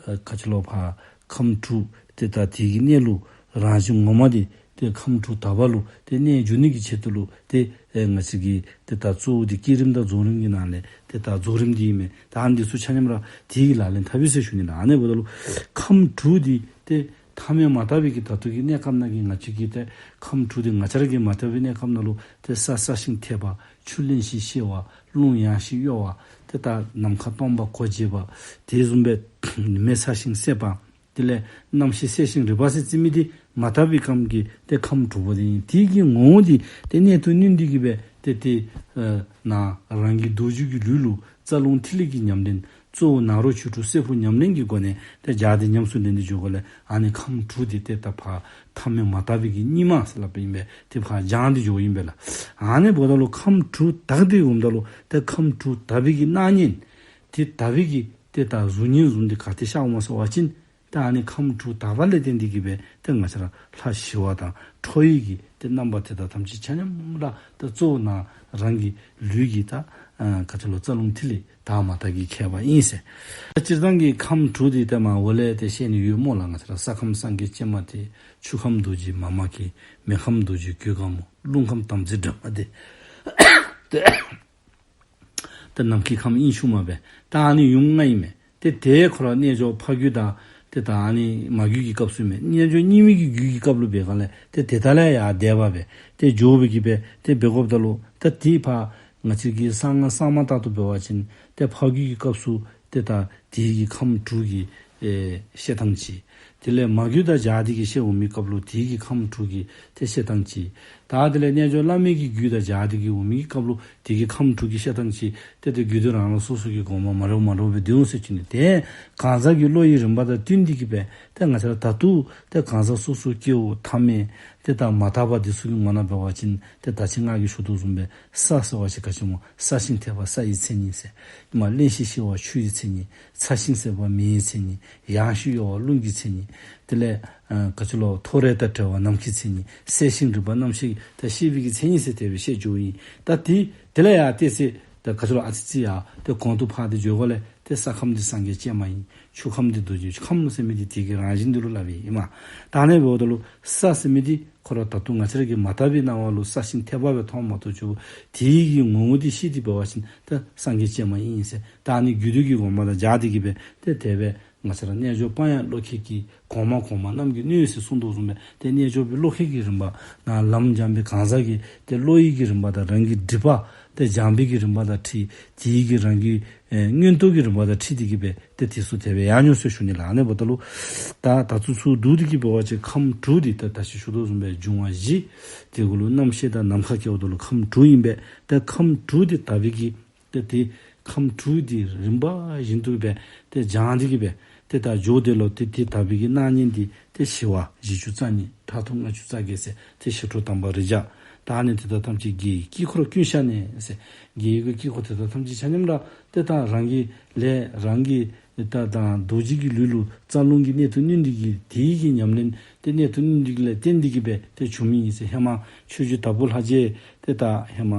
ཨ་ག་ཅི་ལོ་ཕར་ཁམས་དྲུག་ཏེ་ད་དེ་གི་གནས་ལུགས་རང་བཞིན་ངོ་མ་འདི་ཏེ་ཁམས་དྲུག་དག་པ་ལུ་ཏེ་གནས་འགྱུར་ནི་གི་ཆེད་དུ་ལུ་ཏེ་ཨེ་ང་བཅས་ཀྱི་ཏེ་ད་གཙོ་བོ་འདི་བསྐྱེད་རིམ་དང་རྫོགས་རིམ་གྱི་ནང་ལས་ཏེ་ད་རྫོགས་རིམ་འདི་ཨིན་མས། ད་ཨ་ནི་འདི་ཚུ་ཆ་མཉམ་ར་དེ་གི་ལག་ལེན་འཐབ་ཨིན་ཟེར་ཞུ་ནི་ལགས། ཨ་ནི་འབདཝ་ད་ལུ་ཁམས་དྲུག་འདི་ཏེ་ཐ་མལ་མ་དག་པའི་གི་ད་ལྟོ་གི་གནས་སྐབས་ནང་གི་ང་བཅས་ཀྱི་ཏེ་ཁམས་དྲུག་འདི་ང་བཅས་ར་གི་མ་དག་པའི་གནས་སྐབས་ནང་ལུ་ཏེ་ས་སྲ་ཞིང་འཐས་པ། ཆུ་བརླན་ཞིང་གཤེར་བ། རླུང་ཡང་ཞིང་གཡོ་བ། ཏེ་ད་ནམ་མཁའ་སྟོང་པ་གོ་འབྱེད་པ། དེ་བཟུམ་སྦེ་མེ་ཚ་ཞིང་སྲེག་པ། དེ་ལས་རྣམ་ཤེས་གསལ་ཞིང་རིག་པ་ཟེར་བརྩི་མི་འདི་མ་དག་པའི་ཁམས་ཀྱི་ཏེ་ཁམས་དྲུག་པོ་འདི་ཨིན། དེ་གི་ངོ་བོ་འདི་ཏེ་གནད་དུ་བསྣུན་ཏེ་གི་སྦེ་ཏེ་ཏེ་ཨ་ནཱ་རང་གི་རྡོ་རྗེ་གི་ལུས་ལུ་རྩ་རླུང་ཐིག་ལེ་གི་ཉམས་ལེན་གཙོ་བོ་ནཱ་རོ་ཆོས་དྲུག་བསྲེ་འཕོ་ཉམས་ལེན་གྱི་སྒོ་ནས་ཏེ་སྦྱར་ཏེ་ཉམས་སུ་ལེན་ཏེ་འགྱོ་དགོ་ལས། ཨ་ནི་ཁམས་དྲུག་འདི་ཏེ་ད་ཕར་ཐ་མལ་མ་དག་པའི་གི་སྙིགས་མ་ཟེར་སླབ་ཨིན་པས། ཏེ་ཕར་སྦྱང་སྟེ་འགྱོཝ་ཨིན་པས་ལགས། ཨ་ནི་འབདཝ་ད་ལུ་ཁམས་དྲུག་དག་སྟེ་འོངམ་ད་ལུ་ཏེ་ཁམས་དྲུག་དག་པའི་གི་སྣང་བརྙན་ཏེ་དག་པའི་གི་ཏེ་ད་གཟུགས་བརྙན་བཟུམ་འདི་ག་ཏེ་ཤར་འོང་མས་ཟེར་བ་ཅིན་ ད་ཨ་ནི་ཁམས་དྲུག་དག་པ་ལས་བརྟེན་ཏེ་གིས་སྦེ་ཏེ་ང་བཅས་ར་ལྷ་ཞི་བ་དང་ཁྲོ་བོའི་གི་ཏེ་རྣམ་པ་དེ་དག་ཐམས་ཅད་ཆ་མཉམ་ར་ཏེ་གཙོ་བོ་ནཱ་རང་གི་ལུས་ཀྱི་ད་ཨ་ག་ཅི་ལོ་རྩ་རླུང་ཐིག་ལེ་དག་མ་དག་གི་ཁྱད་པར་ཨིན་ཟེར། སྤྱིར་བཏང་གི་ཁམས་དྲུག་འདི་ཏེ་མར་འོག་ལས་ཏེ་བཤད་ནི་ཡོད་སྨོ་ལགས། ང་བཅས་ར་ས་ཁམས་སངས་རྒྱས་སྤྱན་མ་ཐེག། ཆུ་ཁམས་རྡོ་རྗེ་མཱ་མ་ཀཱི། མེ་ཁམས་རྡོ་རྗེ་གོས་དཀར་མོ། རླུང་ཁམས་དམ་ཚིག་སྒྲོལ་མ་སྡེ། ཏེ་ཏེ་ནམ་མཁའི་ཁམས་དབྱིངས་ཕྱུག་མ་སྦེ་ད་ཨ་ནི་ཡུམ་ལྔ་ཨིན་མས། ཏེ་དེ་ཁོ་ར་རྣལ་འབྱོར་ཕ་རྒྱུད་དང་ཏེ་ད་ཨ་ནི་མ་རྒྱུད་ཀྱི་སྐབས་སུ་མས། རྣལ་འབྱོར་གཉིས་མེད་ཀྱི་རྒྱུད་ཀྱི་སྐབས་ལུ་འབད་ག་ལས་ཏེ་དེ་དག་ལས་ཡར་འདས་པ་སྦེ་ཏེ་འགྱོ་བའི་གི་སྦེ་ཏེ་འབད་དགོཔ་ད་ལུ་ད་དེ་ཕར་ང་བཅས་ཀྱི་གསང་སྔགས་གསར་མ་ལྟར་དུ་འབད་བ་ཅིན་ཏེ་ཕ་རྒྱུད་ཀྱི་སྐབས་སུ་ཏེ་ད་དེ་གི་ཁམས་དྲུག་གི་ཨེ་བཤད་ཐངས་ཅིག། དེ་ལས་མ་རྒྱུད་དང་སྦྱར་ཏེ་གིས་བཤད་འོང་མི་སྐབས་ལུ་དེ་གི་ཁམས་དྲུག་གི་ཏེ་བཤད་ཐངས་ཅིག། ད་དེ་ལས་རྣལ་འབྱོར་བླ་མེད་ཀྱི་རྒྱུད་དང་སྦྱར་ཏེ་གིས་འོང་མི་སྐབས་ལུ་དེ་གི་ཁམས་དྲུག་གི་བཤད་ཐངས་ཅིག། ཏེ་ཏེ་རྒྱུད་སྡེ་རང་རང་སོ་སོ་གི་དགོངས་པ་མ་འདྲཝ་མ་འདྲཝ་སྦེ་འདུག་ཟེར་ཞུ་ནི། ཏེ་གང་ཟག་གི་བློ་ཡི་རིམ་པ་དང་བསྟུན་ཏེ་གིས་སྦེ་ཏེ་ང་བཅས་ར་ད་ལྟོ་ཏེ་གང་ཟག་སོ་སོ་སྐྱེ་བོ་ཐ་མལ་ཏེ་ད་མ་དག་པ་འདི་ཚུ་གི་ངོ་ནང་འབད་བ་ཅིན་ཏེ་ད་ཅི་ང་གིས་ཞུ་དོ་བཟུམ་སྦེ་ས་ཟེར་བ་ཅིན་ག་ཅི་སྨོ། ས་ཞིང་འཐདཔ་སའི་མཚན་ཉིད་ཟེར། མར་རླན་གཤེར་ཤི་བ་ཆུའི་མཚན་ཉིད། ཚ་ཞིང་ཟད་པ་མེའི་མཚན་ཉིད། ཡང་ཞིང་གཡོ་བ་རླུང་གི་མཚན་ཉིད། དེ་ལས་ཨ་ག་ཅི་ལོ་ཐོ་རེངས་དང་བྲལ་བ་ནམ་མཁའི་མཚན་ཉིད། གསལ་ཞིང་རིག་པ་རྣམ་ཤེས་ཀྱི་ད་ཤེས་པའི་གི་མཚན་ཉིད་ཟེར་དེ་སྦེ་བཤད་འགྱོཝ་ཨིན། ད་དེ་དེ་ལས་ཡར་ཏེ་ཟེར་ད་ག་ཅི་ལོ་ཨ་ཙི་ཙི་ཡར་ཏེ་གོང་དུ་འཕར་ཏེ་འགྱོ་དགོ་ལས་ཏེ་ས་ཁམས་འདི་སངས་རྒྱས་སྤྱན་མ་ཨིན། ཆུ་ཁམས་འདི་རྡོ་རྗེ། ཆུ་ཁམས་ཟེར་མི་འདི་དེ་གི་རང་བཞིན་འདི་ལུ་སླབ་ཨིན་མས། ད་ཨ་ནི་འབདཝ་ད་ལུ་ས་ཟེར་མི་འདི་ཁོ་ར་ད་ལྟོ་ང་བཅས་ར་གི་མ་དག་པའི་སྣང་བ་ལུ་ས་ཞིང་འཐདཔ་སྦེ་མཐོངམ་མ་གཏོགས་ཆུ་དེ་གི་ངོ་བོ་འདི་ཤེས་ཏེ་འབད་བ་ཅིན་ད་སངས་རྒྱས་སྤྱན་མ་ཨིན་ཟེར། ད་ཨ་ནི་རྒྱུད་སྡེ་གི་དགོངས་པ་དང་སྦྱར་ཏེ་གིས་སྦེ་ཏེ་དེ་སྦེ་ང་བཅས་ར་རྣལ་འབྱོར་པ་ཡང་བློ་ཁྱད་ཀྱིས། གོང་མ་གོང་མ་རྣམས་ཀྱིས་གནོད་ཟེར་གསུངས་དོ་བཟུམ་སྦེ་ཏེ་རྣལ་འབྱོར་པའི་བློ་ཁྱད་ཀྱི་རིམ་པ་ནཱ་ལམ་སྦྱངས་པའི་གང་ཟག་གིས་ཏེ་བློ་ཡི་གི་རིམ་པ་དང་རང་གི་སྒྲིབ་པ་ཏེ་སྦྱངས་པའི་གི་རིམ་པ་དང་འཁྲིལ། དེ་ཡི་གི་རང་གི་ཨེ་མངོན་རྟོགས་ཀྱི་རིམ་པ་དང་འཁྲིལ་ཏེ་གིས་སྦེ་ཏེ་དེ་ཚུ་དེ་སྦེ་ཡར་འགྱོ་ཟེར་ཞུ་ནི་ལགས། ཨ་ནི་འབདཝ་ད་ལུ་ད་ད་ཚུ་ཚུ་བསྡུ་སྟེ་གིས་འབད་བ་ཅིན་ཁམས་དྲུག་འདི་ད་ད་ཅི་ཞུ་དོ་བཟུམ་སྦེ་འབྱུང་བ་བཞི། དེ་གུ་ལུ་རྣམ་ཤེས་དང་ནམ་མཁའ་སྐྱེ་བ་ད་ལུ་ཁམས་དྲུག་ཨིན་པས། ད་ཁམས་དྲུག་འདི་དག་པའི་གི་ཏེ་དེ་ཁམས་དྲུག་འདི་རིམ་པ་བཞིན་དུ་སྦེ་ཏེ་སྦྱངས་ཏེ་གིས་སྦེ་ཏེ་ད་འགྱོ་དེ་ལུ་ཏེ་དེ་དག་པའི་གི་སྣང་བརྙན་འདི་ཏེ་ཞི་བ་བཞི་བཅུ་རྩ་གཉིས། མཐར་ཐུག་ལྔ་བཅུ་རྩ་བརྒྱད་ཟེར། ཏེ་ཞི་ཁྲོ་དམ་པ་རིགས་བརྒྱ། ད་ཨ་ནི་དེ་དག་ཐམས་ཅད་བགེགས་ཀྱི་དཀྱིལ་འཁོར་ཀུན་ཤ་ནས་ཟེར། བགེགས་ཀྱི་དཀྱིལ་འཁོར་དེ་དག་ཐམས་ཅད་ཆ་མཉམ་ར་ཏེ་ད་རང་གི་ལས་རང་གི་ད་ད་རྡོ་རྗེ་གི་ལུས་ལུ་རྩ་རླུང་གི་གནད་དུ་བསྣུན་ཏེ་གིས་དེ་ཡི་གི་ཉམས་ལེན་ཏེ་གནད་དུ་བསྣུན་ཏེ་གིས་ལས་བརྟེན་ཏེ་གིས་སྦེ་ཏེ་བྱུང་མི་ཨིན་ཟེར། ཧེ་མ་ཆོས་རྗེ་དྭགས་པོ་ལྷ་རྗེ་ཏེ་ད་ཧེ་མ་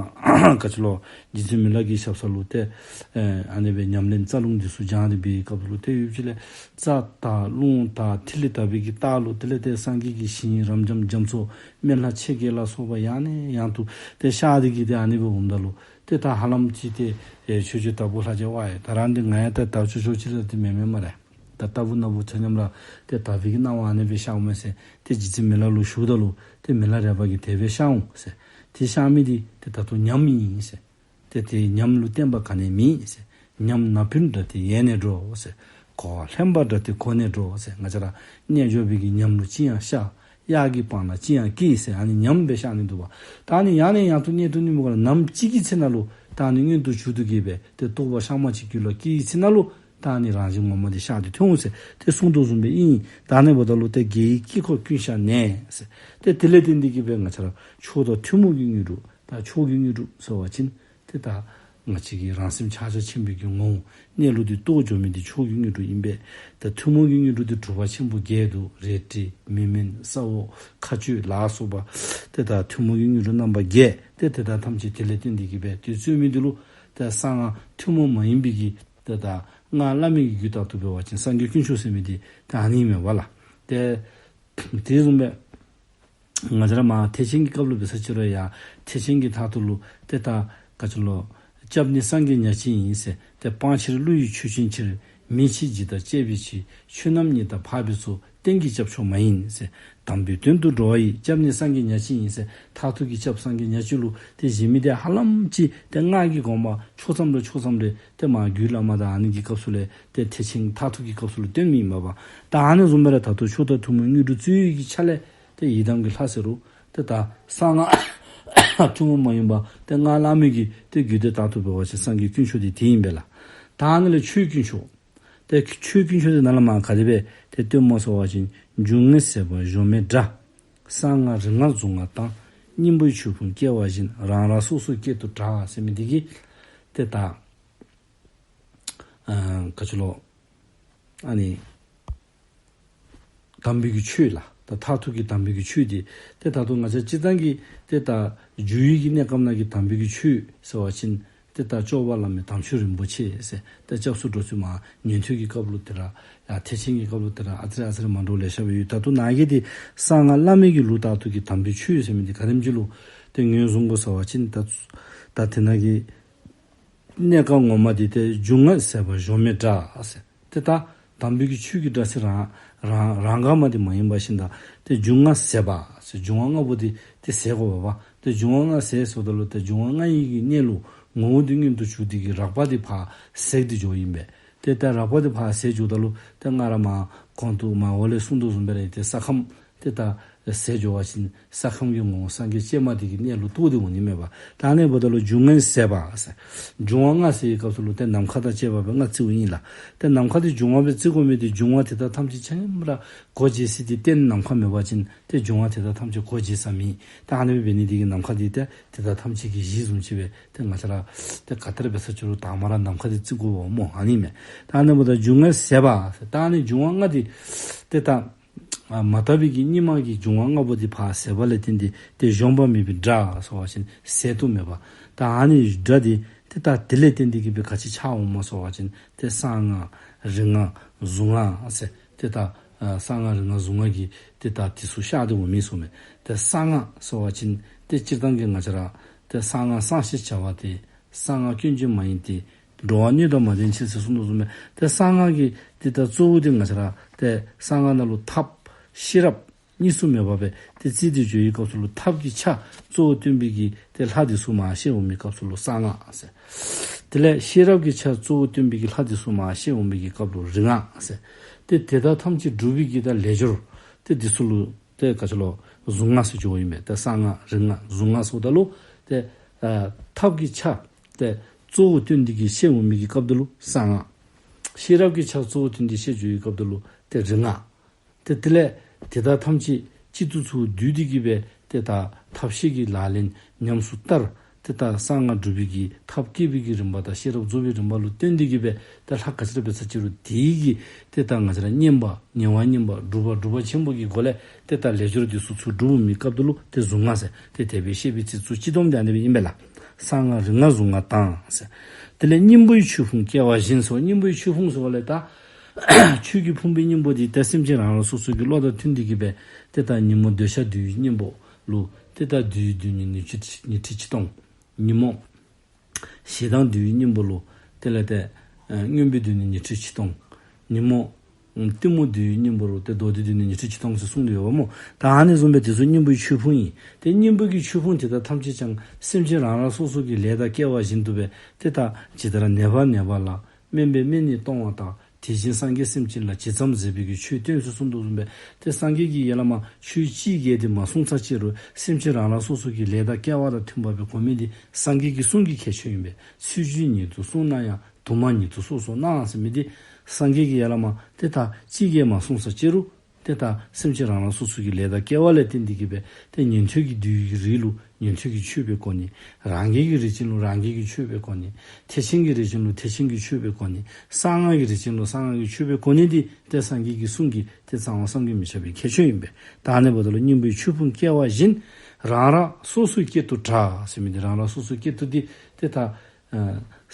ག་ཅི་ལོ་རྗེ་བཙུན་མི་ལ་གི་ཞབས་ས་ལུ་ཏེ་ཨ་ནི་སྦེ་ཉམས་ལེན་རྩ་རླུང་འདི་ཚུ་སྦྱངས་ཏེ་སྦེ་སྐབས་ལུ་ཏེ་ཡུལ་ཅིག་ལས་རྩ་དང་རླུང་དང་ཐིག་ལེ་དག་པའི་གི་རྟགས་ལུ་དེ་ལས་ཏེ་སངས་རྒྱས་ཀྱི་ཞིང་རབ་འབྱམས་རྒྱ་མཚོ་སྨན་ལྷ་ཆེ་གེ་ལ་སོགས་པ་ཡང་ནས་ཡང་དུ་ཏེ་ཤར་ཏེ་གིས་ཏེ་ཨ་ནི་སྦེ་འོངམ་ད་ལུ་ཏེ་ད་ཧ་ལམ་ཅིག་ཏེ་ཨེ་ཆོས་རྗེ་དྭགས་པོ་ལྷ་རྗེ་ཝའེ་ད་རང་འདི་ང་ཡང་ད་ད་ཆོས་ཆོས་ཅིག་ར་ཏེ་མེན་མེན་སྨ་རེ། ད་ལྟ་བུ་ན་བུ་ཆ་མཉམ་ར་ཏེ་དག་པའི་གི་སྣང་བ་ཨ་ནི་སྦེ་ཤར་འོང་མས་ཟེར། ཏེ་རྗེ་བཙུན་མི་ལ་ལུ་ཞུཝ་ད་ལུ་ཏེ་མི་ལ་རས་པ་གིས་དེ་སྦེ་ཤར་འོང་ཟེར། ཏེ་ཤར་མི་འདི་ཏེ་ད་ལྟོ་ཉམས་ཨིན་ཟེར། ཏེ་དེ་ཉམས་ལུ་བརྟེན་པ་ག་ནི་མེད་ཟེར། ཉམས་ན་བུན་འདྲ་སྟེ་ཡལ་ནས་འགྲོ་ཟེར། གོ་བ་ལྷན་པ་འདྲ་སྟེ་གོ་ནས་འགྲོ་ཟེར། ང་བཅས་ར་རྣལ་འབྱོར་པའི་གི་ཉམས་ལུ་ཅི་ཡང་ཤར། གཡག་གི་པང་ན་ཅི་ཡང་སྐྱེས་ཟེར། ཨ་ནི་ཉམས་སྦེ་ཤར་ནི་འདུག་པ། ད་ཨ་ནི་ཡང་ནས་ཡང་དུ་གནད་དུ་བསྣུན་པ་ག་ལས་ནམ་ཅིག་གི་ཚེ་ན་ལུ་ད་ཨ་ནི་མངོན་དུ་གྱུར་དུ་གིས་སྦེ་ཏེ་རྟོགས་པ་ཤར་མ་ཅིག་གི་ལུ་སྐྱེ་བའི་ཚེ་ན་ལུ་ད་ཨ་ནི་རང་བཞིན་ངོ་མ་འདི་ཤར་ཏེ་ཐོན་འོང་ཟེར་ཏེ་གསུངས་དོ་བཟུམ་སྦེ་ཨིན། ད་ཨ་ནི་འབདཝ་ད་ལུ་ཏེ་བགེགས་ཀྱི་དཀྱིལ་འཁོར་ཀུན་ཤ་ནས་ཟེར། ཏེ་དེ་ལས་བརྟེན་ཏེ་གིས་སྦེ་ང་བཅས་ར་མཆོག་དང་ཐུན་མོང་གི་དངོས་གྲུབ། ད་མཆོག་གི་དངོས་གྲུབ་ཟེར་བ་ཅིན་ཏེ་ད་ང་བཅས་ཀྱི་རང་སེམས་ཕྱག་རྒྱ་ཆེན་པོའི་གི་ངོ་བོ་གནས་ལུགས་འདི་རྟོགས་འགྱོ་མི་འདི་མཆོག་གི་དངོས་གྲུབ་ཨིན་པས། ད་ཐུན་མོང་གི་དངོས་གྲུབ་འདི་གྲུབ་པ་ཆེན་པོ་བརྒྱད་འདུག། རས་བྲིས་མི་མིན་ས་འོག་མཁའ་སྤྱོད་ལ་སོགས་པ། ཏེ་ད་ཐུན་མོང་གི་དངོས་གྲུབ་རྣམ་པ་བརྒྱད། ཏེ་དེ་དག་ཐམས་ཅད་དེ་ལས་བརྟེན་ཏེ་གིས་སྦེ་ཏེ་རྩོད་མི་འདི་ལུ་ཏེ་གསང་སྔགས་ཐུན་མོང་མ་ཡིན་པའི་གི་ཏེ་ད་སྔགས་བླ་མེད་ཀྱི་རྒྱུད་ལྟར་དུ་འབད་བ་ཅིན་སངས་རྒྱས་དཀོན་མཆོག་ཟེར་མི་འདི་ད་ཨ་ནི་མས་པ་ལགས། ཏེ་དེ་བཟུམ་སྦེ་ང་བཅས་ར་མར་ཐེག་ཆེན་གྱི་སྐབས་ལུ་འབད་ས་ཅིག་རུང་ཡང་ཐེག་ཆེན་གྱི་མཐར་ཐུག་ལུ་ཏེ་ད་ག་ཅི་ལོ། སྐྱབས་ནི་སངས་རྒྱས་ཉག་གཅིག་ཡིན་ཟེར། ཏེ་སྤང་ཕྱིར་ཀླུ་ཡི་ཆོས་ཅན་ཕྱིར། མི་ཕྱེད་འཇིགས་དང་བཅས་པའི་ཕྱིར། ཆོས་རྣམས་ཉིད་དང་འཕགས་པའི་ཚུལ། གཏན་གྱི་སྐྱབས་མཆོག་མ་ཡིན་ཟེར། དམ་པའི་དོན་དུ་འགྲོ་བ་ཡི། སྐྱབས་ནི་སངས་རྒྱས་ཉག་གཅིག་ཡིན་ཟེར། མཐར་ཐུག་གི་སྐྱབས་སངས་རྒྱས་ཉག་གཅིག་ལུ་ཏེ་བཞེས་མི་འདི་ཧ་ལམ་ཅིག་ཏེ་སྔགས་ཀྱི་དགོངས་པ་ཕྱོགས་མཚམས་རེ་ཕྱོགས་མཚམས་རེ་ཏེ་མར་རྒྱུད་བླ་མ་དང་ཨ་ནི་གི་སྐབས་སུ་ལས་ཏེ་ཐེག་ཆེན་མཐར་ཐུག་གི་སྐབས་སུ་ལུ་སྟོན་མི་ཨིན་པས་པ། ད་ཨ་ནི་བཟུམ་སྦེ་ར་ད་ལྟོ་མཆོག་དང་ཐུན་མོང་དངོས་གྲུབ་སྩོལ་བའི་གི་ཆ་ལས་ཏེ་ཡི་དམ་གྱི་ལྷ་ཟེར་རུང་ཏེ་ད་གསང་སྔགས་ཐུན་མོང་མ་ཡིན་པ་ཏེ་སྔགས་བླ་མེད་ཀྱི་ཏེ་རྒྱུད་སྡེ་ལྟར་དུ་འབད་བ་ཅིན་སངས་རྒྱས་དཀོན་མཆོག་འདི་དེ་ཨིན་པས་ལགས། ད་ཨ་ནི་ལས་ཆོས་དཀོན་མཆོག། ཏེ་ཆོས་དཀོན་མཆོག་འདི་ནཱ་ལས་མར་ག་དེ་སྦེ་ཏེ་སྟོནམ་སྨོ་ཟེར་བ་ཅིན། འབྱུང་ལྔའི་ཟད་པ་གཞོམ་མེད་སྒྲ། གསང་སྔགས་རིག་སྔགས་གཟུངས་སྔགས་དང་། སྙིང་པོའི་ཆོས་ཕུང་སྐྱེ་བ་བཞིན། རང་རང་སོ་སོའི་སྐད་དུ་གྲགས། ཟེར་མི་འདི་གིས་ཏེ་ད་ཨ་ག་ཅི་ལོ། ཨ་ནི་ དམ་པའི་གི་ཆོས་ལགས། ད་མཐར་ཐུག་གི་དམ་པའི་གི་ཆོས་འདི་ཏེ་ད་ལྟོ་ང་བཅས་སྤྱིར་བཏང་གི་ཏེ་ད་སྒྱུ་ཡི་གི་གནས་སྐབས་ནང་གི་དམ་པའི་གི་ཆོས་ཟེར་བ་ཅིན་ཏེ་ད་སྐྱོབ་པ་བླ་མེད་དམ་ཆོས་རིན་པོ་ཆེ་ཟེར། ཏེ་སྐྱབས་སུ་འགྲོ་ཚུལ་མ་ཉན་ཐོས་ཀྱི་སྐབས་ལུ་ཏེ་ར་ཡ་ཐེག་ཆེན་གྱི་སྐབས་ལུ་ཏེ་ར་ཨ་ཙི་རེ་ཨ་ཙི་རེ་མ་འདྲཝ་ལེ་ཤ་སྦེ་ཡོད། ད་ལྟོ་ནཱ་གི་འདི་གསང་སྔགས་བླ་མེད་ཀྱི་ལུགས་མཐར་ཐུག་གི་དམ་པའི་ཆོས་ཟེར་མི་འདི་ག་དེམ་ཅིག་ལུ་ཏེ་ངོས་བཟུང་དགོ་ཟེར་བ་ཅིན་ད་ད་དེ་ནང་གི་གནས་སྐབས་ངོ་མ་འདི་ཏེ་འབྱུང་ལྔ་ཟད་པ་གཞོམ་མེད་སྒྲ་ཟེར། ཏེ་ད་དམ་པའི་གི་ཆོས་ཀྱི་སྒྲ་ཚིག་རང་རང་རང་ག་མ་འདི་མ་ཡིན་པ་བཞིན་དུ་ཏེ་འབྱུང་ལྔ་ཟད་པ་ཟེར། འབྱུང་བ་ལྔ་པོ་འདི་ཏེ་ཟད་དགོ་པས། ཏེ་འབྱུང་བ་ལྔ་ཟད་ཟེརཝ་ད་ལུ་ཏེ་འབྱུང་བ་ལྔ་ཡི་གི་གནས་ལུགས་ངོ་བོ་འདི་མངོན་དུ་གྱུར་ཏེ་གི་རགས་པ་འདི་ཕར་ཟད་དེ་འགྱོཝ་ཨིན་པས། ཏེ་ད་རགས་པ་འདི་ཕར་ཟད་འགྱོཝ་ད་ལུ་ཏེ་ང་ར་མ་གོང་དུ་མ་འོག་ལས་གསུངས་དོ་བཟུམ་སྦེ་ར་ཏེ་ས་ཁམས་ཏེ་ད་ཟད་འགྱོ་བ་ཅིན་ས་ཁམས་ཀྱི་ངོ་བོ་སངས་རྒྱས་སྤྱན་མ་འདི་གི་གནས་ལུ་རྟོགས་ཏེ་འོང་ནི་མས་པ། ད་ཨ་ནི་འབདཝ་ད་ལུ་འབྱུང་ལྔ་ཟད་པ་ཟེར། འབྱུང་བ་ལྔ་ཟེར་བའི་སྐབས་སུ་ལུ་ཏེ་ནམ་མཁའ་དང་བཅས་པ་སྦེ་ལྔ་བརྩིཝ་ཨིན་ལགས། ཏེ་ནམ་མཁའ་འདི་འབྱུང་བ་སྦེ་བརྩི་དགོ་མི་འདི་འབྱུང་བ་དེ་དག་ཐམས་ཅད་ཆ་མཉམ་ར་གོ་འབྱེད་ས་འདི་རྟེན་ནམ་མཁའ་མེད་པ་ཅིན་ཏེ་འབྱུང་བ་དེ་དག་ཐམས་ཅད་གོ་འབྱེད་ས་མེད། ད་ཨ་ནི་སྦེ་འབད་ནི་འདི་གིས་ནམ་མཁའ་འདི་ཏེ་དེ་དག་ཐམས་ཅད་ཀྱི་གཞི་བཟུམ་ཅིག་སྦེ་ཏེ་ང་བཅས་ར་ཏེ་ག་ཏེ་ར་འབད་ས་ཅི་རུང་དང་པ་ར་ནམ་མཁའ་འདི་བརྩི་དགོ་པས་སྨོ། ཨ་ནི་མས། ད་ཨ་ནི་འབདཝ་ད་འབྱུང་ལྔ་ཟད་པ་ཟེར། ད་ཨ་ནི་འབྱུང་བ་ལྔ་འདི་ཏེ་ད་ཨ་མ་དག་པའི་གི་སྙིགས་མ་གི་འབྱུང་བ་ལྔ་པོ་འདི་ཕར་ཟད་པ་ལས་བརྟེན་ཏེ་ཏེ་གཞོམ་པ་མེད་པའི་སྒྲ་ཟེར་བ་ཅིན་ཟད་དུ་མེད་པ། ད་ཨ་ནི་སྒྲ་འདི་ཏེ་ད་དེ་ལས་བརྟེན་ཏེ་གི་སྦེ་ག་ཅི་ཆགས་འོང་སྨོ་ཟེར་བ་ཅིན་ཏེ་གསང་སྔགས་རིག་སྔགས་གཟུངས་སྔགས་ཟེར། ཏེ་ད་ཨ་གསང་སྔགས་རིག་སྔགས་གཟུངས་སྔགས་ཀྱི་ཏེ་ད་དེ་ཚུ་ཤར་ཏེ་འོང་མི་ཚུ་མས། ཏེ་གསང་སྔགས་ཟེར་བ་ཅིན་ཏེ་སྤྱིར་བཏང་གི་ང་བཅས་ར་ཏེ་གསང་སྔགས་གསང་ཞེས་བྱ་བ་སྟེ། གསང་སྔགས་སྐྱོན་ཅན་མ་ཡིན་ཏེ། འགྲོ་བ་སྣོད་དང་མ་ལྡན་ཕྱིར་ཟེར་གསུངས་དོ་བཟུམ་སྦེ་ཏེ་གསང་སྔགས་ཀྱི་ཏེ་ད་གཙོ་བོ་འདི་ང་བཅས་ར་ཏེ་གསང་སྔགས་ནང་ལུ་ཐབས་ཤེས་རབ་གཉིས་སུ་མེད་པ་སྦེ་ཏེ་བརྩིས་ཏེ་འགྱོ་བའི་སྐབས་སུ་ལུ་ཐབས་ཀྱི་ཆ་གཙོ་བོ་སྟོན་པའི་གི་ཏེ་ལྷ་འདི་ཚུ་མར་བཤད་འོང་མིའི་སྐབས་སུ་ལུ་གསང་སྔགས་ཟེར། དེ་ལས་ཤེས་རབ་ཀྱི་ཆ་གཙོ་བོ་སྟོན་པའི་གི་ལྷ་འདི་ཚུ་མར་བཤད་འོང་མིའི་གི་སྐབས་ལུ་རིག་སྔགས་ཟེར། ཏེ་དེ་དག་ཐམས་ཅད་སྒྲུབ་པའི་གི་ད་ལས་སྦྱོར་ཏེ་འདི་ཚུ་ལུ་ཏེ་ག་ཅི་ལོ་གཟུངས་སྔགས་ཟེར་འགྱོཝ་ཨིན་མས། ཏེ་གསང་སྔགས་རིག་སྔགས་གཟུངས་སྔགས་ཟེརཝ་ད་ལུ་ཏེ་ཨ་ཐབས་ཀྱི་ཆ་ཏེ་གཙོ་བོ་སྟོན་ཏེ་གི་བཤད་འོང་མི་གི་སྐབས་ད་ལུ་གསང་སྔགས། ཤེས་རབ་ཀྱི་ཆ་གཙོ་བོ་སྟོན་ཏེ་བཤད་འགྱོ་བའི་སྐབས་ད་ལུ་ཏེ་རིག་སྔགས། ཏེ་དེ་ལས་དེ་དག་ཐམས་ཅད་གཅིག་ཏུ་ཚུར་བསྡུས་ཏེ་གི་སྦེ་ཏེ་ད་ཐབས་ཤེས་ཀྱི་ལག་ལེན་ཉམས་སུ་བསྟར། ཏེ་ད་གསང་སྔགས་སྒྲུབ་པའི་གི་ཐབས་བསྐྱེད་པའི་གི་རིམ་པ་དང་ཤེས་རབ་རྫོགས་པའི་རིམ་པ་ལུ་བརྟེན་ཏེ་གི་སྦེ་ཏེ་ལྷ་ག་ཅི་ར་འབད་ས་ཅི་རུང་དེ་གི་ཏེ་ད་ང་བཅས་ར་བསྙེན་པ་ཉེ་བར་བསྙེན་པ་སྒྲུབ་པ་སྒྲུབ་པ་ཆེན་པོ་གི་སྒོ་ལས་ཏེ་ད་ལས་སྦྱོར་འདི་ཚུ་ཚུར་སྒྲུབ་མི་སྐབས་ད་ལུ་ཏེ་གཟུངས་སྔགས་ཟེར། ཏེ་དེ་སྦེ་བཤད་པའི་ཚིག་ཚུ་སྤྱི་སྡོམ་འདི་ཨ་ནི་སྦེ་ཨིན་པས་ལགས། གསང་སྔགས་རིག་སྔགས་གཟུངས་སྔགས་དང་ཟེར། དེ་ལས་སྙིང་པོའི་ཆོས་ཕུང་སྐྱེ་བ་བཞིན་ཟེར། སྙིང་པོའི་ཆོས་ཕུང་ཟེརཝ་ལས་ད་ཆོས་ཀྱི་ཕུང་པོའི་སྙིང་པོ་འདི་ཏེ་སེམས་ཅན་རང་རང་སོ་སོ་གི་བློ་དང་མཐུན་ཏེ་གི་སྦེ་ཏེ་ད་ཉོན་མོངས་འདོད་ཆགས་འདུལ་བའི་སྙིང་པོ་ལུ་ཏེ་ད་བདུད་བདུད་ནི་ཉི་ཁྲི་ཉི་ཁྲི་ཆིག་སྟོང་། ཉོན་མོངས་ཞེ་སྡང་འདུལ་བའི་སྙིང་པོ་ལུ་དེ་ལས་ཏེ་ཨ་རྔོན་པའི་བདུད་ནི་ཉི་ཁྲི་ཆིག་སྟོང་། ཉོན་མོངས་གཏི་མུག་འདུལ་བའི་སྙིང་པོ་ལུ་ཏེ་མདོ་སྡེ་བདུད་ནི་ཉི་ཁྲི་ཆིག་སྟོང་ཟེར་གསུངས་ཏེ་ཡོདཔ་སྨོ། ད་ཨ་ནི་བཟུམ་སྦེ་དེ་ཚུ་སྙིང་པོའི་ཆོས་ཕུང་ཨིན། ཏེ་སྙིང་པོ་གི་ཆོས་ཕུང་དེ་དག་ཐམས་ཅད་ཀྱང་སེམས་ཅན་རང་རང་སོ་སོ་གི་ལས་དང་སྐལ་བ་བཞིན་དུ་སྦེ་ཏེ་ད་ཇི་ལྟར་ནད་པ་ནད་པ་ལ་སྨན་པས་སྨན་ནི་གཏོང་བ་ལྟར། དེ་བཞིན་སངས་རྒྱས་སེམས་ཅན་ལ། ཇི་ཙམ་མཛད་པའི་གི་ཆོས་སྟོན་ཟེར་གསུངས་དོ་བཟུམ་སྦེ་ཏེ་སངས་རྒྱས་ཀྱིས་ཡ་ལ་མ་ཆོས་ཅི་ག་དེ་མ་གསུངས་ས་ཅི་རུང་སེམས་ཅན་རང་རང་སོ་སོ་གི་ལས་དང་སྐལ་བ་དང་མཐུན་པ་སྦེ་གོ་མི་འདི་སངས་རྒྱས་ཀྱི་གསུང་གི་ཁྱད་ཆོས་ཨིན་པས། ཚུལ་བཞིན་ཉིད་དུ་གསུངས་ན་ཡང་། དུ་མ་ཉིད་དུ་སོ་སོར་སྣང་ཟེར་མི་འདི་སངས་རྒྱས་ཀྱིས་ཡ་ལ་མ་ཏེ་ད་ཅི་ག་མ་གསུངས་ས་ཅི་རུང་ཏེ་ད་སེམས་ཅན་རང་རང་སོ་སོ་གི་ལས་དང་སྐལ་བ་ལས་བརྟེན་ཏེ་གི་སྦེ་ཏེ་ཉན་ཐོས་ཀྱི་འདུལ་བའི་རིགས་ལུ་ཉན་ཐོས་ཀྱི་ཆོས་སྦེ་གོ་ནི། རང་རྒྱལ་གྱི་རིགས་ཅན་ལུ་རང་རྒྱལ་གྱི་ཆོས་སྦེ་གོ་ནི། ཐེག་ཆེན་གྱི་རིགས་ཅན་ལུ་ཐེག་ཆེན་གྱི་ཆོས་སྦེ་གོ་ནི། གསང་སྔགས་ཀྱི་རིགས་ཅན་ལུ་གསང་སྔགས་ཀྱི་ཆོས་སྦེ་གོ་ནི་འདི་ཏེ་སངས་རྒྱས་ཀྱི་གསུང་གི་ཏེ་གསང་བ་བསམ་གྱིས་མི་ཁྱབ་པའི་ཁྱད་ཆོས་ཨིན་པས། ད་ཨ་ནི་འབདཝ་ད་ལུ་སྙིང་པོའི་ཆོས་ཕུང་སྐྱེ་བ་བཞིན། རང་རང་སོ་སོའི་སྐད་དུ་སྒྲ་ཟེར་མི་འདི་རང་རང་སོ་སོའི་སྐད་དུ་འདི་ཏེ་ད་ཨ་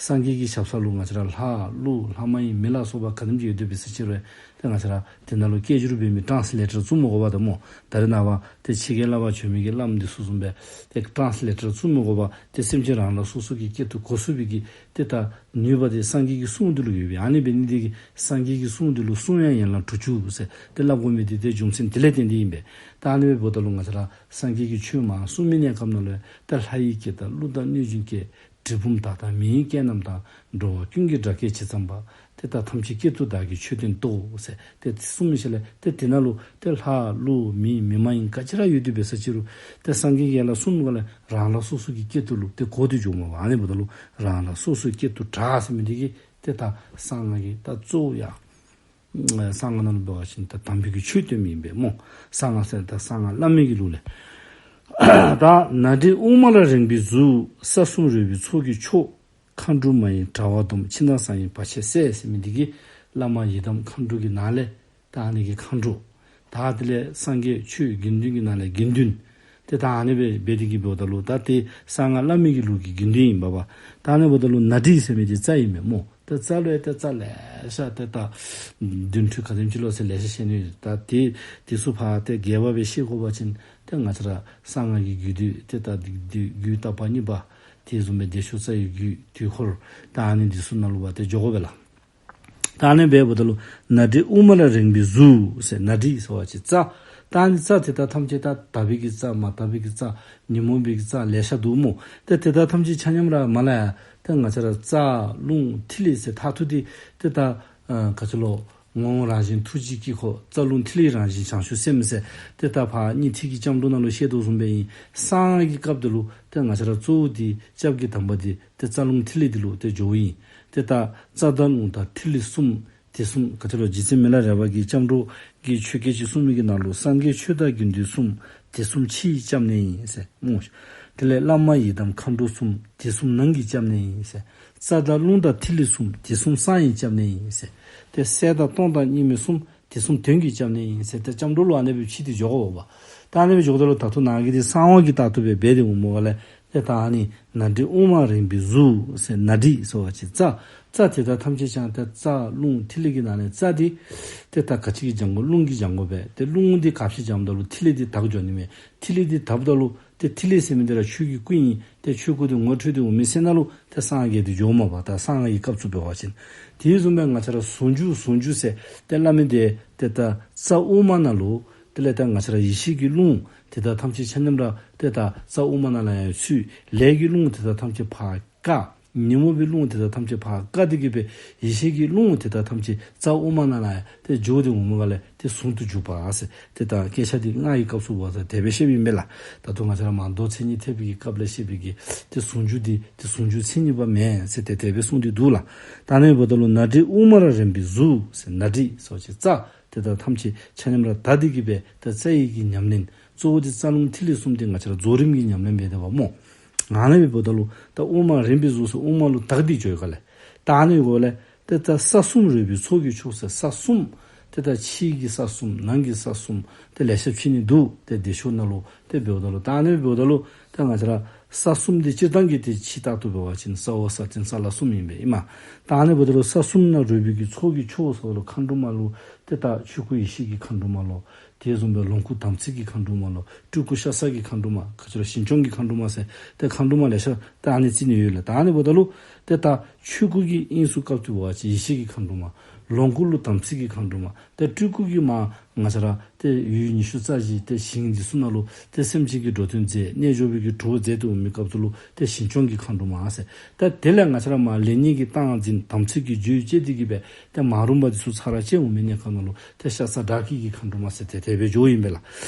སངས་རྒྱས་ཀྱི་ཞབས་ས་ལུ་ང་བཅས་ར་ལྷ་ཀླུ་ལྷ་མ་ཡིན་མི་ལ་སོགས་པ་ག་དེམ་ཅིག་ཡོད་དེ་འབད་ས་ཅི་རུང་ཏེ་ང་བཅས་ར་དེ་ནང་ལུ་སྐད་སྒྱུར་འབད་མི་ཊཱནསི་ལེ་ཊར་བཙུགས་མི་དགོ་པས་ད་སྨོ། ད་རེས་ནངས་པ་ཏེ་ཕྱི་རྒྱལ་ལུ་ཕར་བྱོན་མི་གི་བླམ་འདི་ཚུ་བཟུམ་སྦེ་ཏེ་ཊཱནསི་ལེ་ཊར་བཙུགས་མི་དགོ་པས། ཏེ་སེམས་ཅན་རང་རང་སོ་སོ་གི་སྐད་དུ་གོ་ཚུགས་པའི་གི་ཏེ་ད་ནུས་པ་འདི་སངས་རྒྱས་ཀྱི་གསུང་འདི་ལུ་ཡོད་པས། ཨ་ནི་འབད་ནི་འདི་གིས་སངས་རྒྱས་ཀྱི་གསུང་འདི་ལུ་གསུང་དབྱངས་ཡན་ལག་དྲུག་ཅུ་ཟེར་ཏེ་སླབ་དགོ་མི་འདི་ཏེ་རྒྱུ་མཚན་དེ་ལས་བརྟེན་ཏེ་ཨིན་པས། ད་ཨ་ནི་འབདཝ་ད་ལུ་ང་བཅས་ར་སངས་རྒྱས་ཀྱི་ཆོས་མར་གསུང་མི་གནས་སྐབས་ནང་ལུ་ཏེ་ལྷ་ཡི་སྐད་དང་ཀླུ་དང་གནོད་སྦྱིན་སྐད། གྲུལ་བུམ་དག་དང་མི་ཡི་སྐད་རྣམས་དང་། འགྲོ་བ་ཀུན་གྱི་སྒྲ་སྐད་ཇི་ཙམ་པ། དེ་དག་ཐམས་ཅད་སྐད་དུ་བདག་གིས་ཆོས་བསྟན་ཏོ་ཟེར་ཏེ་གསུངས་མི་ཤེས་ལས་ཏེ་དེ་ནང་ལུ་ཏེ་ལྷ་ཀླུ་མི་མི་མ་ཡིན་ག་ཅི་ར་ཡོད་དེ་འབད་ས་ཅི་རུང་ཏེ་སངས་རྒྱས་ཀྱིས་ཡ་ལ་གསུངས་མི་ག་ལས་རང་རང་སོ་སོ་གི་སྐད་དུ་ལུ་ཏེ་གོ་སྟེ་འགྱོཝ་མས་པ། ཨ་ནི་འབདཝ་ད་ལུ་རང་རང་སོ་སོའི་སྐད་དུ་སྒྲ་ཟེར་མི་འདི་གིས་ཏེ་ད་གསང་སྔགས་ཀྱི་ད་གཙོ་བོ་ཡ་གསང་སྔགས་ནང་ལུ་འབད་བ་ཅིན་ད་དམ་པའི་གི་ཆོས་སྟོན་མི་ཨིན་པས་སྨོ། གསང་སྔགས་ཟེར་ད་གསང་སྔགས་བླ་མེད་ཀྱི་ལུགས་ལས། ད་ནཱ་འདྲའི་དབུ་མ་ལ་རེག་པའི་གཟུགས། ས་གསུམ་རོལ་པའི་ཚོགས་ཀྱི་མཆོག། མཁའ་འགྲོ་མ་ཡིན་དྲ་བ་སྡོམ། ཕྱི་ནང་གསང་བའི་བར་ཆད་སེལ་ཟེར་མི་འདི་གིས་བླ་མ་ཡི་དམ་མཁའ་འགྲོ་གི་ནང་ལས་ད་ཨ་ནི་གི་མཁའ་འགྲོ་ ད་དེ་ལས་སངས་རྒྱས་ཆོས་དགེ་འདུན་གྱི་ནང་ལས་དགེ་འདུན། ཏེ་ད་ཨ་ནི་སྦེ་འབད་དེ་གི་འབདཝ་ད་ལུ་ད་ཏེ་གསང་སྔགས་བླ་མེད་ཀྱི་ལུགས་ཀྱི་དགེ་འདུན་ཨིན་པས་པ། ད་ཨ་ནི་འབདཝ་ད་ལུ་ནཱ་ཌཱི་ཟེར་མི་འདི་རྩ་ཨིན་མས་སྨོ། ཏེ་རྩ་ལུ་ཡང་ཏེ་རྩ་ལེ་ཤ་ཏེ་ད་བདུན་ཕྲག་ག་དེམ་ཅིག་ལོ་ཟེར་ལེ་ཤ་བཤད་ནི་ཡོད། ད་ཏེ་དེ་ཚུ་ཕར་ཏེ་རྒྱས་པ་སྦེ་བཤད་དགོ་པ་ཅིན་ཏེ་ང་བཅས་ར་གསང་སྔགས་ཀྱི་རྒྱུད་སྡེ་ཏེ་ད་རྒྱུད་བརྟག་པ་གཉིས་པ། དེ་བཟུམ་སྦེ་བདེ་མཆོག་རྩ་བའི་རྒྱུད་དུས་འཁོར། ད་ཨ་ནི་འདི་ཚུ་ནང་ལུ་བ་ཏེ་འགྱོ་དགོ་པས་ལགས། ད་ཨ་ནི་སྦེ་འབདཝ་ད་ལུ་ནཱ་ཌཱི་དབུ་མ་ལ་རེག་པའི་གཟུགས་ཟེར། ནཱ་ཌཱི་ཟེར་བ་ཅིན་རྩ། ད་ཨ་ནི་རྩ་དེ་དག་ཐམས་ཅད་ད་དག་པའི་གི་རྩ་མ་དག་པའི་གི་རྩ་ཉོན་མོངས་པའི་གི་རྩ་ལེ་ཤ་འདུག་སྨོ། ཏེ་དེ་དག་ཐམས་ཅད་ཆ་མཉམ་ར་མར་ལས་ཡར་ཏེ་ང་བཅས་ར་རྩ་རླུང་ཐིག་ལེ་ཟེར་མཐར་ཐུག་འདི་ཏེ་ད་ཨ་ག་ཅི་ལོ། ངོ་བོ་རང་བཞིན་ཐུགས་རྗེའི་དཀྱིལ་འཁོར། རྩ་རླུང་ཐིག་ལེའི་རང་བཞིན་བྱང་ཆུབ་སེམས་ཟེར། ཏེ་ད་ཕར་སྙིང་ཐིག་གི་སྐྱབས་འགྲོ་ནང་ལུ་བཤད་དོ་བཟུམ་སྦེ་ཨིན། གསང་སྔགས་ཀྱི་སྐབས་འདི་ལུ་ཏེ་ང་བཅས་ར་གཙོ་བོ་འདི་སྐྱབས་ཀྱི་དམ་པ་འདི་ཏེ་རྩ་རླུང་ཐིག་ལེ་འདི་ལུ་ཏེ་འགྱོཝ་ཨིན། ཏེ་ད་རྩ་དང་རླུང་དང་ཐིག་ལེ་གསུམ། དེ་གསུམ་ག་ཅི་ལོ། རྗེ་བཙུན་མི་ལ་རས་པ་གིས་སྐྱབས་འགྲོ་གི་ཆོས་སྐད་ཅིག་གསུངས་མི་གི་ནང་ལུ་སངས་རྒྱས་ཆོས་དང་དགེ་འདུན་གསུམ། དེ་གསུམ་ཕྱི་ཡི་སྐྱབས་གནས་ཡིན་ཟེར་སྨོ། དེ་ལས་བླ་མ་ཡི་དམ་མཁའ་འགྲོ་གསུམ། དེ་གསུམ་ནང་གི་སྐྱབས་གནས་ཡིན་ཟེར། རྩ་དང་རླུང་དང་ཐིག་ལེ་གསུམ། དེ་གསུམ་གསང་བའི་སྐྱབས་གནས་ཡིན་ཟེར། ཏེ་སྲས་དང་སྟོང་དང་གཉིས་མེད་གསུམ། དེ་གསུམ་དོན་གྱི་སྐྱབས་གནས་ཡིན་ཟེར། ཏེ་སྐྱབས་འགྲོ་ལུ་ཨ་ནི་སྦེ་ཕྱེ་སྟེ་འགྱོ་དགོ་པས། ད་ཨ་ནི་སྦེ་འགྱོཝ་ད་ལུ་ད་ལྟོ་ནཱ་གི་འདི་གསང་སྔགས་ཀྱི་ལྟར་དུ་སྦེ་འབད་དེ་འོངམ་ལས་ཏེ་ད་ཨ་ནི་ནཱ་ཌཱི་དབུ་མ་རེག་པའི་གཟུགས་ཟེར། ནཱ་ཌཱི་ཟེར་བ་ཅིན་རྩ། རྩ་དེ་དག་ཐམས་ཅད་ཀྱང་ཏེ་རྩ་རླུང་ཐིག་ལེ་གི་ནང་ལས་རྩ་འདི་ཏེ་ད་ག་ཅི་གིས་འཇམ་དགོ། རླུང་གིས་འཇམ་དགོ་པས། ཏེ་རླུང་འདི་ག་ཅི་འཇམ་ད་ལུ་ཐིག་ལེ་འདི་དག་འགྱོ་ནི་མས། ཐིག་ལེ་འདི་དགཔ་ད་ལུ་ཏེ་ཐིག་ལེ་ཟེར་མི་འདི་ར་ཆོས་ཀྱི་སྐུ་ཨིན། ཏེ་ཆོས་སྐུ་འདི་ངོ་འཕྲོད་དེ་འོང་མི་ཟེར་ན་ལུ་ཏེ་གསང་སྔགས་འདི་འགྱོཝ་མས་པ། ད་གསང་སྔགས་ཀྱི་སྐབས་སུ་འབད་བ་ཅིན། དེ་བཟུམ་སྦེ་ང་བཅས་ར་ཟུང་འཇུག་ཟུང་འཇུག་ཟེར་ཏེ་སླབ་མི་འདི་ཏེ་ད་རྩ་དབུ་མ་ནང་ལུ་དེ་ལས་ད་ང་བཅས་ར་ཡེ་ཤེས་ཀྱི་རླུང་དེ་དག་ཐམས་ཅད་ཆ་མཉམ་ར་ཏེ་ད་རྩ་དབུ་མ་ནང་ལུ་ཡང་ཚུད། ལས་ཀྱི་རླུང་དེ་དག་ཐམས་ཅད་ཕར་བཀག། ཉོན་མོངས་པའི་རླུང་དེ་དག་ཐམས་ཅད་ཕར་བཀག་སྟེ་གི་སྦེ་ཡེ་ཤེས་ཀྱི་རླུང་དེ་དག་ཐམས་ཅད་རྩ་དབུ་མ་ནང་ལུ་ཡང་ཏེ་འགྱོ་སྟེ་འོངམ་ལས་ཏེ་ཟུང་དུ་འཇུག་པ་ཟེར། ཏེ་ད་སྐད་ཆ་འདི་སྔགས་ཀྱི་སྐབས་སུ་འབདཝ་ད་དེ་སྦེ་བཤདཔ་ཨིན་པས་ལགས། ད་ལྟོ་ང་བཅས་ར་མ་མདོ་མཚན་ཉིད་ཐེག་པའི་གི་སྐབས་ལས་བཤད་པའི་གི་ཏེ་ཟུང་འཇུག་འདི་ཏེ་ཟུང་འཇུག་མཚན་ཉིད་པ་མེན་ཟེར་ཏེ་དེ་སྦེ་གསུངས་ཏེ་འདུག་ལགས། ད་ཨ་ནི་འབདཝ་ད་ལུ་ནཱ་ཌཱི་དབུ་མ་ལ་རེག་པའི་གཟུགས་ཟེར། ནཱ་ཌཱི་ཟེར་བ་ཅིན་རྩ། དེ་དག་ཐམས་ཅད་ཆ་མཉམ་ར་དག་སྟེ་གི་སྦེ་ཏེ་རྩ་ཡི་གི་ཉམས་ལེན། གཙོ་བོ་འདི་རྩ་རླུང་ཐིག་ལེ་གསུམ་འདི་ང་བཅས་ར་རྫོགས་རིམ་གྱི་ཉམས་ལེན་འབད་དེ་བ་སྨོ། ཨ་ནི་སྦེ་འབདཝ་ད་ལུ་ད་དབུ་མ་རེག་པའི་གཟུགས་ཟེར་དབུ་མ་ལུ་དག་སྟེ་འགྱོ་ཡི་ག་ལགས། ད་ཨ་ནི་འབདཝ་ལས་ཏེ་ད་ས་གསུམ་རོལ་པའི་ཚོགས་ཀྱི་མཆོག་ཟེར། ས་གསུམ་ཏེ་ད་ཕྱི་གི་ས་གསུམ་ནང་གི་ས་གསུམ་ཏེ་ལེ་ཤ་ཕྱེ་ནི་འདུག། ཏེ་བདེ་མཆོག་ནང་ལུ་ཏེ་འབདཝ་ད་ལུ་ད་ཨ་ནི་འབདཝ་ད་ལུ་ད་ང་བཅས་ར་ས་གསུམ་འདི་སྤྱིར་བཏང་གི་ཏེ་ཕྱི་ལྟར་དུ་འབད་བ་ཅིན་ས་འོག་ས་སྟེང་ས་བླ་གསུམ་ཨིན་པས་ཨིན་མས། ད་ཨ་ནི་འབདཝ་ད་ལུ་ས་གསུམ་ནང་རོལ་པའི་གི་ཚོགས་ཀྱི་མཆོག་ཟེརཝ་ད་ལུ་མཁའ་འགྲོ་མ་ལུ་ཏེ་ད་ཆོས་སྐུ་ཡེ་ཤེས་ཀྱི་མཁའ་འགྲོ་མ་ལོ། དེ་བཟུམ་སྦེ་ལོངས་སྐུ་དམ་ཚིག་གི་མཁའ་འགྲོ་མ་ལོ། སྤྲུལ་སྐུ་ཤ་ཟ་གི་མཁའ་འགྲོ་མ། ག་ཅི་ལོ། ཞིང་སྐྱོང་གི་མཁའ་འགྲོ་མ་ཟེར་ཏེ་མཁའ་འགྲོ་མ་ལེ་ཤ་ད་ཨ་ནི་རྩི་ནི་ཡོད་ལགས། ད་ཨ་ནི་འབདཝ་ད་ལུ་ཏེ་ད་ཆོས་སྐུ་གི་དབྱིངས་སུ་སྐབས་སུ་འབད་བ་ཅིན་ཡེ་ཤེས་ཀྱི་མཁའ་འགྲོ་མ། ལོངས་སྐུ་ལུ་དམ་ཚིག་གི་མཁའ་འགྲོ་མ། ཏེ་སྤྲུལ་སྐུ་གི་མ་ང་བཅས་ར་ཏེ་ཡུལ་ཉི་ཤུ་རྩ་བཞི་ཏེ་ཞིང་འདི་ཚུ་ནང་ལུ་ཏེ་སེམས་ཅན་གྱི་འགྲོ་དོན་མཛད། རྣལ་འབྱོར་པའི་གི་གྲོགས་མཛད་དེ་འོང་མི་སྐབས་སུ་ལུ་ཏེ་ཞིང་སྐྱོང་གི་མཁའ་འགྲོ་མ་ཟེར། ཏེ་དེ་ལས་ང་བཅས་ར་མ་ལེགས་ཉེས་ཀྱི་སྟངས་འཛིན། དམ་ཚིག་གི་རྒྱུད་བཅད་དེ་གི་སྦེ་ཏེ་མ་རུངས་པ་འདི་ཚུ་ཚར་བཅད་འོང་མི་གནས་སྐབས་ནང་ལུ་ཏེ་ཤ་ཟ་དགྲ་བགེགས་ཀྱི་མཁའ་འགྲོ་མ་ཟེར་ཏེ་དེ་སྦེ་འགྱོཝ་ཨིན་པས་ལགས།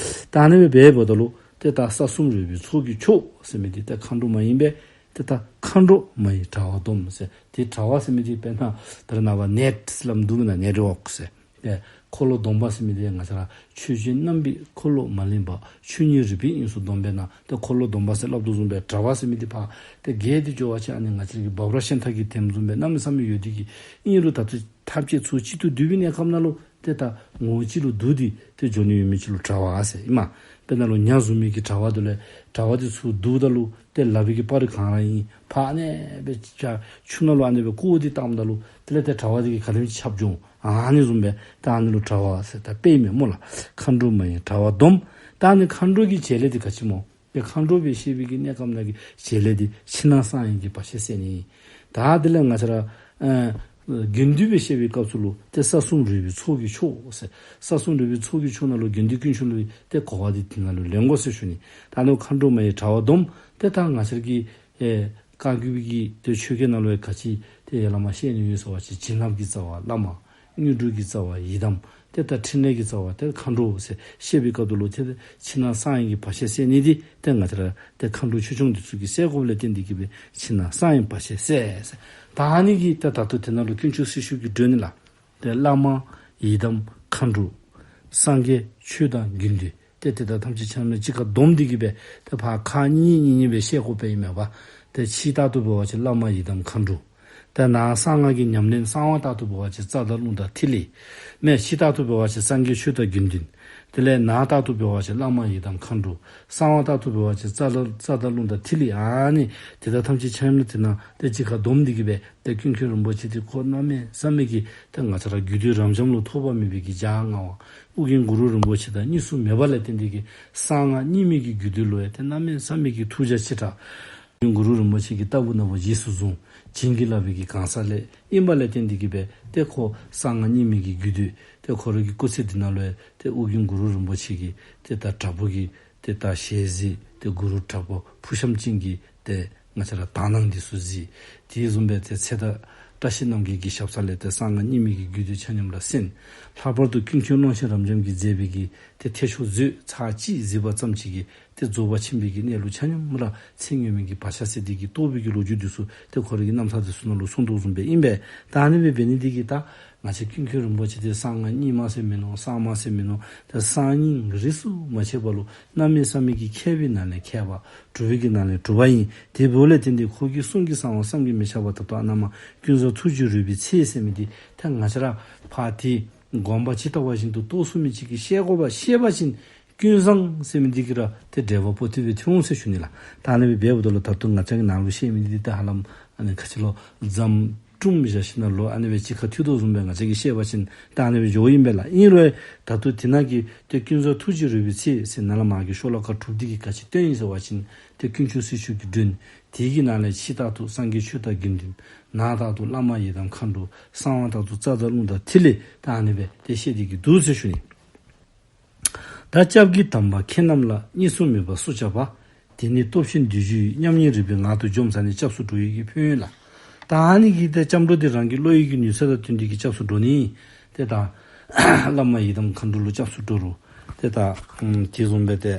ད་ཨ་ནི་སྦེ་འབདཝ་ད་ལུ་ཏེ་ད་ས་གསུམ་རོལ་པའི་ཚོགས་ཀྱི་མཆོག་ཟེར་མི་འདི་ཏེ་མཁའ་འགྲོ་མ་ཨིན་པས། ཏེ་ད་མཁའ་འགྲོ་མ་ཡི་དྲ་བ་སྡོམ་ཟེར། ཏེ་དྲ་བ་ཟེར་མི་འདི་དཔེར་ན་ད་རེས་ནངས་པ་ནེཊ་ཟེར་སླབ་འདུག་མེན་ན། ནེཊ་ཝོརཀ་ཟེར། ཏེ་འཁོར་ལོ་སྡོམ་པ་ཟེར་མི་འདི་ང་བཅས་ར་ཆོས་སྤྱོད་རྣམ་པའི་འཁོར་ལོ་མ་ལུས་པ། ཆོས་ཉིད་རིག་པའི་དབྱིངས་སུ་སྡོམ་པས་ན། ཏེ་འཁོར་ལོ་སྡོམ་པ་ཟེར་སླབ་དོ་བཟུམ་སྦེ་དྲ་བ་ཟེར་མི་འདི་ཕར་ཏེ་བརྒལ་ཏེ་འགྱོ་བ་ཅིན་ཨ་ནི་ང་བཅས་ར་གི་འབབ་ར་ཤན་ཐག་གི་ཐེམ་བཟུམ་སྦེ་གནམ་མེད་ས་མེད་ཡོད་དེ་གིས་ཨིན་རུང་ད་ལྟོ་ཐག་བཅད་ཚུར་གཅིག་ཏུ་བསྡུ་བའི་གནས་སྐབས་ནང་ལུ་ཏེ་ད་ངོ་བོ་གཅིག་ལུ་བསྡུ་སྟེ་ཏེ་འགྱོ་ནི་ཡོད་མི་ཅིག་ལུ་དྲ་བ་ཟེར་ཨིན་མས། དཔེར་ན་ལུ་ཉ་བཟུང་མི་གི་དྲ་བ་འདི་ལས་དྲ་བ་འདི་ཚུར་བསྡུཝ་ད་ལུ་ཏེ་ལག་པའི་གི་སྤར་རི་གང་ར་ཨིན་ཕར་ཨ་ནི་སྦེ་ཆུ་ནང་ལུ་ཨ་ནི་སྦེ་བཀོ་སྟེ་བཏངམ་ད་ལུ་དེ་ལས་ཏེ་དྲ་བ་འདི་གིས་ག་དེམ་ཅིག་ཁྱབ་འགྱོ་འོང་། ཨ་ནི་བཟུམ་སྦེ་ད་ཨ་ནི་ལུ་དྲ་བ་ཟེར་ད་དཔེ་ཨིན་མས་སྨོ་ལགས། མཁའ་འགྲོ་མ་ཡི་དྲ་བ་སྡོམ། ད་ཨ་ནི་མཁའ་འགྲོ་གི་བྱེད་ལས་འདི་ག་ཅི་སྨོ། ཏེ་མཁའ་འགྲོ་སྦེ་བཤད་པའི་གི་གནས་སྐབས་ནང་གི་བྱེད་ལས་འདི་ཕྱི་ནང་གསང་བའི་གི་བར་ཆད་སེལ་ནི། ད་དེ་ལས་ང་བཅས་ར་ཨ་དགེ་འདུན་སྦེ་བཤད་པའི་སྐབས་སུ་ལུ་ཏེ་ས་གསུམ་རོལ་པའི་ཚོགས་ཀྱི་མཆོག་ཟེར། ས་གསུམ་རོལ་པའི་ཚོགས་ཀྱི་མཆོག་ནང་ལུ་དགེ་འདུན་དཀོན་མཆོག་ལུ་ཏེ་གོ་བ་འདི་དེ་ནང་ལུ་ལེན་དགོ་ཟེར་ཞུ་ནི། ད་ཨ་ནི་མཁའ་འགྲོ་མ་ཡི་དྲ་བ་སྡོམ། ཏེ་ད་ང་བཅས་ར་གི་ཨེ་བཀའ་བརྒྱུད་པའི་གི་ཏེ་ཆོས་སྐད་ནང་ལུ་ཡང་ག་ཅི་ཏེ་ཡ་ལ་མ་བཤད་ནི་ཡོད་ཟེར་བ་ཅིན་བྱིན་རླབས་ཀྱི་རྩ་བ་བླ་མ། དངོས་གྲུབ་ཀྱི་རྩ་བ་ཡི་དམ། ཏེ་ད་ཕྲིན་ལས་ཀྱི་རྩ་བ་ཏེ་མཁའ་འགྲོ་ཟེར་བཤད་པའི་སྐབས་སུ་ལུ་ཏེ་ཕྱི་ནང་གསང་བའི་གི་བར་ཆད་སེལ་ནི་འདི་ཏེ་ང་བཅས་ར་ཏེ་མཁའ་འགྲོ་ཆོས་སྐྱོང་འདི་ཚུ་གིས་སེལ་དགོཔ་ལས་བརྟེན་ཏེ་གི་སྦེ་ཕྱི་ནང་གསང་བའི་བར་ཆད་སེལ་ཟེར། ད་ཨ་ནི་གི་ཏེ་ད་ལྟོ་དེ་ནང་ལུ་དཀོན་མཆོག་སྲི་ཞུ་གི་སྒྲོན་ནི་ལགས། ཏེ་བླ་མ་ཡི་དམ་མཁའ་འགྲོ་སངས་རྒྱས་ཆོས་དང་དགེ་འདུན། ཏེ་དེ་དག་ཐམས་ཅད་ཆ་མཉམ་གཅིག་ཁར་བསྡོམས་ཏེ་གི་སྦེ་ཏེ་ཕར་ཁག་གཉིས་གཉིས་གཉིས་སྦེ་བཤད་དགོཔ་ཨིན་མས་པ། ཏེ་ཕྱི་ལྟར་དུ་འབད་བ་ཅིན་བླ་མ་ཡི་དམ་མཁའ་འགྲོ། ཏེ་ནང་གསང་སྔགས་ཀྱི་ཉམས་ལེན་གསང་བ་ལྟར་དུ་འབད་བ་ཅིན་རྩ་དང་རླུང་དང་ཐིག་ལེ། སྨད་ཕྱི་ལྟར་དུ་འབད་བ་ཅིན་སངས་རྒྱས་ཆོས་དང་དགེ་འདུན། དེ་ལས་ནཱ་ལྟར་དུ་འབད་བ་ཅིན་བླ་མ་ཡི་དམ་མཁའ་འགྲོ། གསང་བ་ལྟར་དུ་འབད་བ་ཅིན་རྩ་ལ་རྩ་དང་རླུང་དང་ཐིག་ལེ་ཨ་ནི་དེ་དག་ཐམས་ཅད་ཆ་མཉམ་ལུ་དེ་ནང་ཏེ་གཅིག་ཁར་བསྡོམས་ཏེ་གི་སྦེ་ཏེ་ཀུན་མཁྱེན་རིན་པོ་ཆེ་འདི་ཁོ་གནམ་མེད་ས་མེད་ཀྱི་ཏེ་ང་བཅས་ར་རྒྱུད་སྡེ་རབ་འབྱམས་ལུ་ཐོགས་པ་མེད་པའི་གི་འཇའ་མངའ་བ། ཨོ་རྒྱན་གུ་རུ་རིན་པོ་ཆེ་དང་གཉིས་སུ་མེད་པ་ལས་བརྟེན་ཏེ་གི་གསང་སྔགས་རྙིང་མའི་གི་རྒྱུད་སྡེ་ལུ་ཡང་ཏེ་གནམ་མེད་ས་མེད་ཀྱི་ཐུགས་རྒྱ་ཆེ་དྲགས། ཨོ་རྒྱན་གུ་རུ་རིན་པོ་ཆེ་གི་ལྟ་བུ་ནང་བཞིན་རྗེས་སུ་བཟུང་བྱིན་གྱིས་བརླབས་པའི་གི་གང་ཟག་ལས་ཨིན་པ་ལས་བརྟེན་ཏེ་གི་སྦེ་ཏེ་ཁོ་གསང་སྔགས་རྙིང་མའི་གི་རྒྱུད་སྡེ་ཏེ་ཁོ་རའི་གི་སྐུ་ཚེ་འདི་ནང་ལུ་ཡང་ཏེ་ཨོ་རྒྱན་གུ་རུ་རིན་པོ་ཆེ་གི་ཏེ་ད་དྲག་པོ་གི་ཏེ་ད་ཞལ་གཟིགས་ཏེ་གུ་རུ་དྲག་པོ་ཕུར་ཤམ་ཅན་གྱི་ཏེ་ང་བཅས་ར་དག་སྣང་འདི་ཚུ་གཟིགས། དེ་བཟུམ་སྦེ་ཏེ་ཚེ་བདག་བཀྲ་ཤིས་རྣམ་རྒྱལ་གྱི་ཞབས་ས་ལས་ཏེ་གསང་སྔགས་རྙིང་མའི་གི་རྒྱུད་སྡེ་ཆ་མཉམ་ར་གསན། ལྷག་པར་དུ་ཀུན་མཁྱེན་ཀློང་ཆེན་རབ་འབྱམས་ཀྱིས་མཛད་པའི་གི་ཏེ་ཐེག་མཆོག་མཛོད་ཚར་གཅིག་གཟིགས་པ་ཙམ་ཅིག་གིས་ཏེ་རྫོགས་པ་ཆེན་པོའི་གི་གནས་ལུགས་ཆ་མཉམ་ར་ཚད་ངེས་མེད་ཀྱི་བག་ཆགས་སད་དེ་གི་རྟོགས་པའི་གི་ལོ་རྒྱུས་འདི་ཚུ་ཏེ་ཁོ་རའི་གི་རྣམ་ཐར་འདི་ཚུ་ནང་ལུ་གསུངས་དོ་བཟུམ་སྦེ་ཨིན་པས། ད་ཨ་ནི་སྦེ་འབད་ནི་འདི་གིས་ད་ང་བཅས་ཀུན་མཁྱེན་རིན་པོ་ཆེ་འདི་གསང་སྔགས་རྙིང་མ་ཟེར་མིན་ནུག། གསང་སྔགས་ཟེར་མིན་ནུག། ད་གསང་རྙིང་རིས་སུ་མ་ཆད་པ་ལུ་གནམ་མེད་ས་མེད་ཀྱི་མཁས་པའི་ནང་ལས་མཁས་པ། གྲུབ་པའི་གི་ནང་ལས་གྲུབ་པ་ཨིན། དེ་འབདཝ་ལས་བརྟེན་ཏེ་ཁོ་གི་གསུང་གི་གསང་བ་བསམ་གྱིས་མི་ཁྱབ་པ་ད་ལྟོ་ཨ་ནཱ་མར་ཀུན་བཟང་ཐུགས་རྗེ་རོལ་པའི་ཚལ་ཟེར་མི་འདི་ད་ང་བཅས་ར་ཕར་ཏེ་དགོངས་པ་ཇི་ལྟ་བ་བཞིན་དུ་རྟོགས་ཚུགས་མི་ཅིག་གིས་བཤད་དགོ་པ་བཤད་པ་ཅིན་ཀུན་བཟང་ཟེར་མི་འདི་གིས་ར་ཏེ་འགྲེལ་པ་པོ་ཏི་སྦེ་ཐོན་འོང་ཟེར་ཞུ་ནི་ལགས། ད་ཨ་ནི་སྦེ་འབདཝ་ད་ལུ་ད་ལྟོ་ང་བཅས་ཀྱིས་ནཱ་ལུ་བཤད་མི་འདི་ད་ཧ་ལམ་ཨ་ནི་ག་ཅི་ལོ་འཛམ་གྲུམ་བཞག་ཞིནམ་ལས་ཨ་ནི་སྦེ་གཅིག་ཁར་འཐུས་དོ་བཟུམ་སྦེ་ང་བཅས་ཀྱིས་བཤད་པ་ཅིན་ད་ཨ་ནི་སྦེ་འགྱོཝ་ཨིན་པས་ལགས། ཨིན་རུང་ད་ལྟོ་དེ་ནང་གི་ཏེ་ཀུན་བཟང་ཐུགས་རྗེ་རོལ་པའི་ཚལ་ཟེར་ནཱ་ལས་མར་གྱི་ཤོ་ལོ་ཀ་དྲུག་འདི་གིས་ག་ཅི་སྟོན་ཡི་ཟེར་བ་ཅིན་ཏེ་དཀོན་མཆོག་སྲི་ཞུ་གི་མགྲོན། དེ་གི་ནང་ལས་ཕྱི་ལྟར་དུ་སངས་རྒྱས་ཆོས་དང་དགེ་འདུན། ནང་ལྟར་དུ་བླ་མ་ཡི་དམ་མཁའ་འགྲོ། གསང་བ་ལྟར་དུ་རྩ་དང་རླུང་དང་ཐིག་ལེ། ད་ཨ་ནི་སྦེ་ཏེ་བཤད་དེ་གི་འདུག་ཟེར་ཞུ་ནི། ད་སྐྱབས་ཀྱི་དམ་པ་ཁྱེད་རྣམས་ལ། གཉིས་སུ་མེད་པ་སུ་སྐྱབས་པ། དེ་ནི་སྟོབས་ཆེན་བདུད་བཞི་ཡི། མཉམ་ཉིད་རིག་པའི་ངང་དུ་འཇོམས་ས་ནི། སྐྱབས་སུ་འགྲོ་བའི་གི་ཕན་ཡོན་ལ། ད་ཨ་ནི་གི་ཏེ་སྐྱབས་འགྲོ་འདི་རང་གི་བློ་ཡི་གི་ནུས་ཚད་དང་བསྟུན་ཏེ་གི་སྐྱབས་སུ་འགྲོ་ནི། ཏེ་ད་བླ་མ་ཡི་དམ་མཁའ་འགྲོ་ལུ་སྐྱབས་སུ་འགྲོ་རུང་ཏེ་ད་ཨམ་དེ་བཟུམ་སྦེ་ཏེ་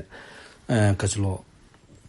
ཨེ་ག་ཅི་ལོ་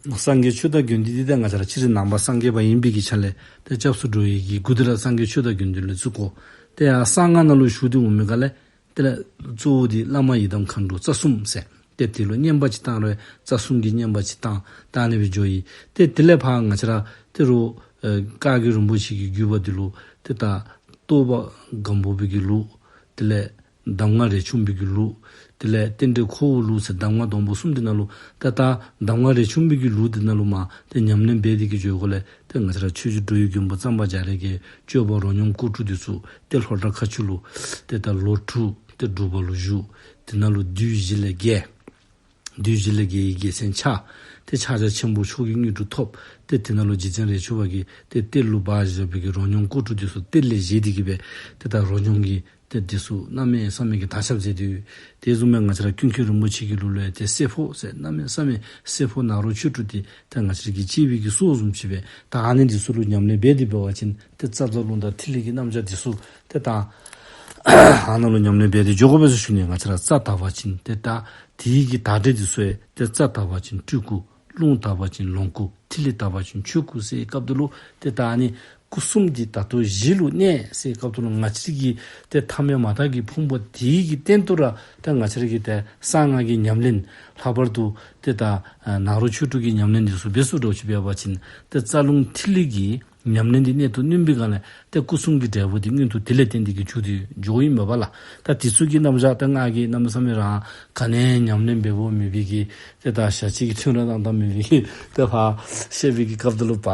སངས་རྒྱས་ཆོས་དང་དགེ་འདུན་འདི་ཏེ་ང་བཅས་ར་སྤྱིར་ནང་པ་སངས་རྒྱས་པ་ཨིན་པའི་གི་ཆ་ལས་ཏེ་སྐྱབས་སུ་འགྲོ་བའི་གི་འགོ་འདི་ར་སངས་རྒྱས་ཆོས་དང་དགེ་འདུན་ལས་བཙུགས་དགོ། ཏེ་ཡང་གསང་སྔགས་ནང་ལུ་ཞུགས་ཏེ་འོང་མི་ག་ལས་དེ་ལས་གཙོ་བོ་འདི་བླ་མ་ཡི་དམ་མཁའ་འགྲོ་རྩ་གསུམ་ཟེར། ཏེ་དེ་ལུ་བསྙེན་པ་ཅིག་བཏང་རུང་རྩ་གསུམ་གྱི་བསྙེན་པ་ཅིག་བཏང་། ད་ཨ་ནི་སྦེ་འགྱོ་ཡི། ཏེ་དེ་ལས་ཕར་ང་བཅས་ར་ཏེ་རུང་ཨེ་བཀའ་བརྒྱུད་རིན་པོ་ཆེ་གི་བརྒྱུད་པ་འདི་ལུ་ཏེ་ད་རྟོགས་པ་སྒམ་པོ་པའི་གི་ལུགས། དེ་ལས་གདམས་ངག་རས་ཆུང་པའི་གི་ལུགས། དེ་ལས་རྟེན་འབྲེལ་ཁོ་བོའི་ལུགས་ཟེར་གདམས་ངག་སྡོང་པོ་གསུམ་འདི་ནང་ལུ་ད་ད་གདམས་ངག་རས་ཆུང་པའི་གི་ལུགས་འདི་ནང་ལུ་མར་ཏེ་ཉམས་ལེན་འབད་དེ་གི་འགྱོ་དགོཔ་ལས་ཏེ་ང་བཅས་ར་ཆོས་རྗེ་འགྲོ་བའི་མགོན་པོ་གཙང་པ་རྒྱ་རས་ཀྱི་སྤྱོད་པ་རོ་སྙོམས་སྐོར་དྲུག་འདི་ཚུ་ཏེ་ལྷོ་བྲག་མཁར་ཆུ་ལུ་ཏེ་ད་ལོ་དྲུག་ཏེ་སྒྲུབ་པ་ལུ་བཞུགས། དེ་ནང་ལུ་བདུད་བཞི་ལས་རྒྱལ། བདུད་བཞི་ལས་རྒྱལ་བའི་རྒྱལ་མཚན་འཕྱར། ཏེ་ཕྱག་རྒྱ་ཆེན་པོ་མཆོག་གི་དངོས་གྲུབ་ཐོབ། ཏེ་དེ་ནང་ལུ་རྗེ་བཙུན་རས་ཆུང་པ་གིས་ཏེ་གཏེར་ལུ་སྦ་བཞག་པའི་གི་རོ་སྙོམས་སྐོར་དྲུག་འདི་ཚུ་གཏེར་ལས་བཞེས་ཏེ་གི་སྦེ་ཏེ་ད་རོ་སྙོམས་ཀྱི་ཏེ་འདི་ཚུ་གནམ་མེད་ས་མེད་ཀྱི་དར་ཁྱབ་མཛད་དེ་ཡོད། དེ་བཟུམ་སྦེ་ང་བཅས་ར་ཀུན་མཁྱེན་རིན་པོ་ཆེ་གི་ལུགས་ལུ་ཡང་ཏེ་བསྲེ་འཕོ་ཟེར་གནམ་མེད་ས་མེད་བསྲེ་འཕོ་ནཱ་རོ་ཆོས་དྲུག་འདི་ཏེ་ང་བཅས་ར་གི་གཅེས་པའི་གི་སྲོག་བཟུམ་ཅིག་སྦེ་ད་ཨ་ནི་འདི་ཚུ་ལུ་ཉམས་ལེན་འབད་དེ་འབད་བ་ཅིན་ཏེ་རྩ་དང་རླུང་དང་ཐིག་ལེ་གི་རྣམ་གཞག་འདི་ཚུ་ཏེ་ད་ཨ་ནཱ་ལུ་ཉམས་ལེན་འབད་དེ་འགྱོ་དགོ་པས་ཟེར་ཞུ་ནི། ང་བཅས་ར་རྩ་དག་པ་ཅིན་ཏེ་ད་དེ་གི་དག་སྒྲ་འདི་ཚུ་ཡང་ཏེ་རྩ་དག་པ་ཅིན་སྤྲུལ་སྐུ། རླུང་དག་པ་ཅིན་ལོངས་སྐུ། ཐིག་ལེ་དག་པ་ཅིན་ཆོས་སྐུ་ཟེར་སྐབས་དེ་ལུ་ཏེ་ད་ཨ་ནི་སྐུ་གསུམ་འདི་ད་ལྟོ་གཞི་ལུ་གནས་ཟེར་སྐབས་དེ་ལུ་ང་བཅས་ར་གི་ཏེ་ཐ་མལ་མ་དག་གི་ཕུང་པོ་འདི་གི་སྟེང་དུ་ར་ཏེ་ང་བཅས་ར་གི་ཏེ་གསང་སྔགས་ཀྱི་ཉམས་ལེན་ལྷག་པར་དུ་ཏེ་ད་ནཱ་རོ་ཆོས་དྲུག་གི་ཉམས་ལེན་འདི་ཚུ་འབད་ཚུགསཔ་འདྲཝ་ཅིག་འབད་བ་ཅིན་ཏེ་རྩ་རླུང་ཐིག་ལེ་གི་ཉམས་ལེན་འདི་གནད་དུ་བསྣུན་པའི་སྒང་ལས་ཏེ་སྐུ་གསུམ་གྱི་འབྲས་བུ་འདི་མངོན་དུ་དེ་ལས་བརྟེན་ཏེ་གི་འབྱུང་སྟེ་འགྱོཝ་ཨིན་མས་པ་ལགས། ད་དེ་ཚུ་གི་རྣམ་གཞག་ཏེ་ང་གིས་གནམ་མེད་ས་མེད་རང་ག་ནི་ཡང་ཉམས་ལེན་འབད་འབདཝ་མེད་པའི་གི་ཏེ་ད་ཞག་གཅིག་གི་ཐུན་ར་བཏང་བཏངམ་མེད་པའི་གི་ཏེ་ཕར་བཤད་པའི་གི་སྐབས་དེ་ལུ་པ་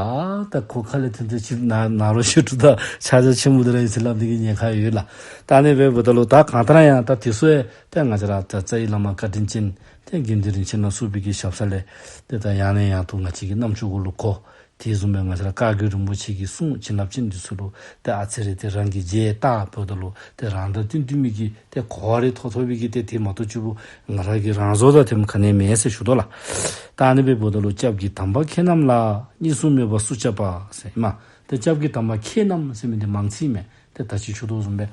ད་ཁོ་ཁ་ལས་ཐོན་ཏེ་ཅིག་ནཱ་ནཱ་རོ་ཆོས་དྲུག་དང་ཕྱག་རྒྱ་ཆེན་པོ་འདི་ར་ཨིན་ཟེར་སླབ་ནི་གི་ཉེན་ཁ་ཡོད་ལགས། ད་ཨ་ནི་སྦེ་འབདཝ་ད་ལུ་ད་གང་ལྟར་ཡང་ད་དེ་ཚུ་ཡང་ཏེ་ང་བཅས་ར་ད་རྩ་བའི་བླ་མ་བཀའ་དྲིན་ཅན་ཏེ་དགེ་འདུན་རིན་ཆེན་ལ་སོགས་པའི་གི་ཞབས་ས་ལས་ཏེ་ད་ཡང་ནས་ཡང་དུ་ང་བཅས་ཀྱི་རྣམ་ཅོ་གུ་ལུ་གོ། དེ་བཟུམ་སྦེ་ང་བཅས་ར་བཀའ་བརྒྱུད་རིན་པོ་ཆེ་གི་གསུང་བྱིན་རླབས་ཅན་འདི་ཚུ་ལུ་ཏེ་ཨ་ཙི་རེ་ཏེ་རང་གིས་མཇལ་བལྟ་འབདཝ་ད་ལུ་ཏེ་རང་དང་བསྟུན་བསྟུན་མི་གི་ཏེ་གོ་བ་རེ་ཐོབ་ཐོབ་པའི་གི་ཏེ་དེ་མ་གཏོགས་གཅིག་པུ་ང་ར་གི་རང་བཟོ་དང་དེམ་ག་ནི་མེད་ཟེར་ཞུ་དོ་ལགས། ད་ཨ་ནི་སྦེ་འབདཝ་ད་ལུ་སྐྱབས་ཀྱི་དམ་པ་ཁྱེད་རྣམས་ལ། གཉིས་སུ་མེད་པ་སུ་སྐྱབས་པ་ཟེར་ཨིན་མས། ཏེ་སྐྱབས་ཀྱི་དམ་པ་ཁྱེད་རྣམས་ཟེར་མི་འདི་མང་ཚིག་མས། ཏེ་ད་ཅི་ཞུ་དོ་བཟུམ་སྦེ་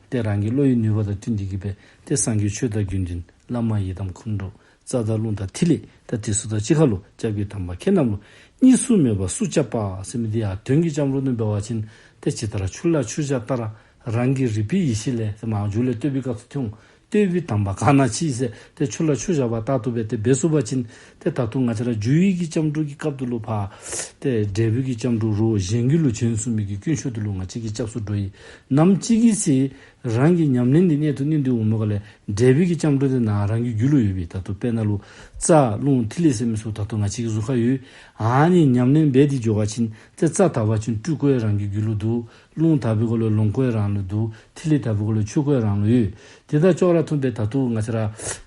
ཏེ་རང་གི་བློ་ཡི་ནུས་པ་དང་བསྟུན་ཏེ་གི་སྦེ་ཏེ་སངས་རྒྱས་ཆོས་དང་དགེ་འདུན་བླ་མ་ཡི་དམ་མཁའ་འགྲོ་རྩ་དང་རླུང་དང་ཐིག་ལེ་ད་དེ་ཚུ་དང་གཅིག་ཁར་ལུ་སྐྱབས་ཀྱི་དམ་པ་ཁྱེད་རྣམས་ལ། གཉིས་སུ་མེད་པ་སུ་སྐྱབས་པ་ཟེར་མི་འདི་ཡང་དོན་གྱི་སྐྱབས་འགྲོ་ནི་འབད་བ་ཅིན་ཏེ་ཇི་ལྟར་ཆུ་ལ་ཆུ་བཞག་ལྟར་རང་གི་རིག་པའི་ཡེ་ཤེས་ལས་ཏེ་མར་མཇུག་ལས་བསྟོད་པའི་སྐབས་སུ་ཐོན། ལྟོས་པའི་དམ་པ་གང་ན་མཆིས་ཟེར་ཏེ་ཆུ་ལ་ཆུ་བཞག་པ་ལྟར་དུ་སྦེ་ཏེ་འབད་ཚུགས་པ་ཅིན་ཏེ་ད་ལྟོ་ང་བཅས་ར་འགྱུར་བའི་གི་སྐྱབས་འགྲོ་གི་སྐབས་དེ་ལུ་ཕར་ཏེ་འབྲས་བུའི་གི་སྐྱབས་འགྲོ་རོགས་གཞན་རྒྱུད་ལུ་བྱོན་ཚུགས་མི་གི་དཀོན་མཆོག་དེ་ལུ་ང་བཅས་ཀྱིས་སྐྱབས་སུ་འགྲོ་ཡི། ནམ་ཅིག་གི་ཚེ་རང་གི་ཉམས་ལེན་འདི་གནད་དུ་བསྣུན་ཏེ་འོང་མི་ག་ལས་འབྲས་བུའི་གི་སྐྱབས་འགྲོ་དེ་ནཱ་རང་གི་རྒྱུད་ལུ་ཡོད་པས། ད་ལྟོ་དཔེར་ན་ལུ་རྩ་རླུང་ཐིག་ལེ་ཟེར་མི་ཚུ་ད་ལྟོ་ང་བཅས་ཀྱི་གཟུགས་ཁར་ཡོད། ཨ་ནི་ཉམས་ལེན་འབད་དེ་འགྱོ་བ་ཅིན་ཏེ་རྩ་དག་པ་ཅིན་སྤྲུལ་སྐུ་ཡང་རང་གི་རྒྱུད་ལུ་འདུག། རླུང་དག་པའི་སྒོ་ལས་ལོངས་སྐུ་ཡང་རང་ལུ་འདུག། ཐིག་ལེ་དག་པའི་སྒོ་ལས་ཆོས་སྐུ་ཡང་རང་ལུ་ཡོད། དེ་དང་ཅོག་ར་འཐདཔ་སྦེ་ད་ལྟོ་ང་བཅས་ར་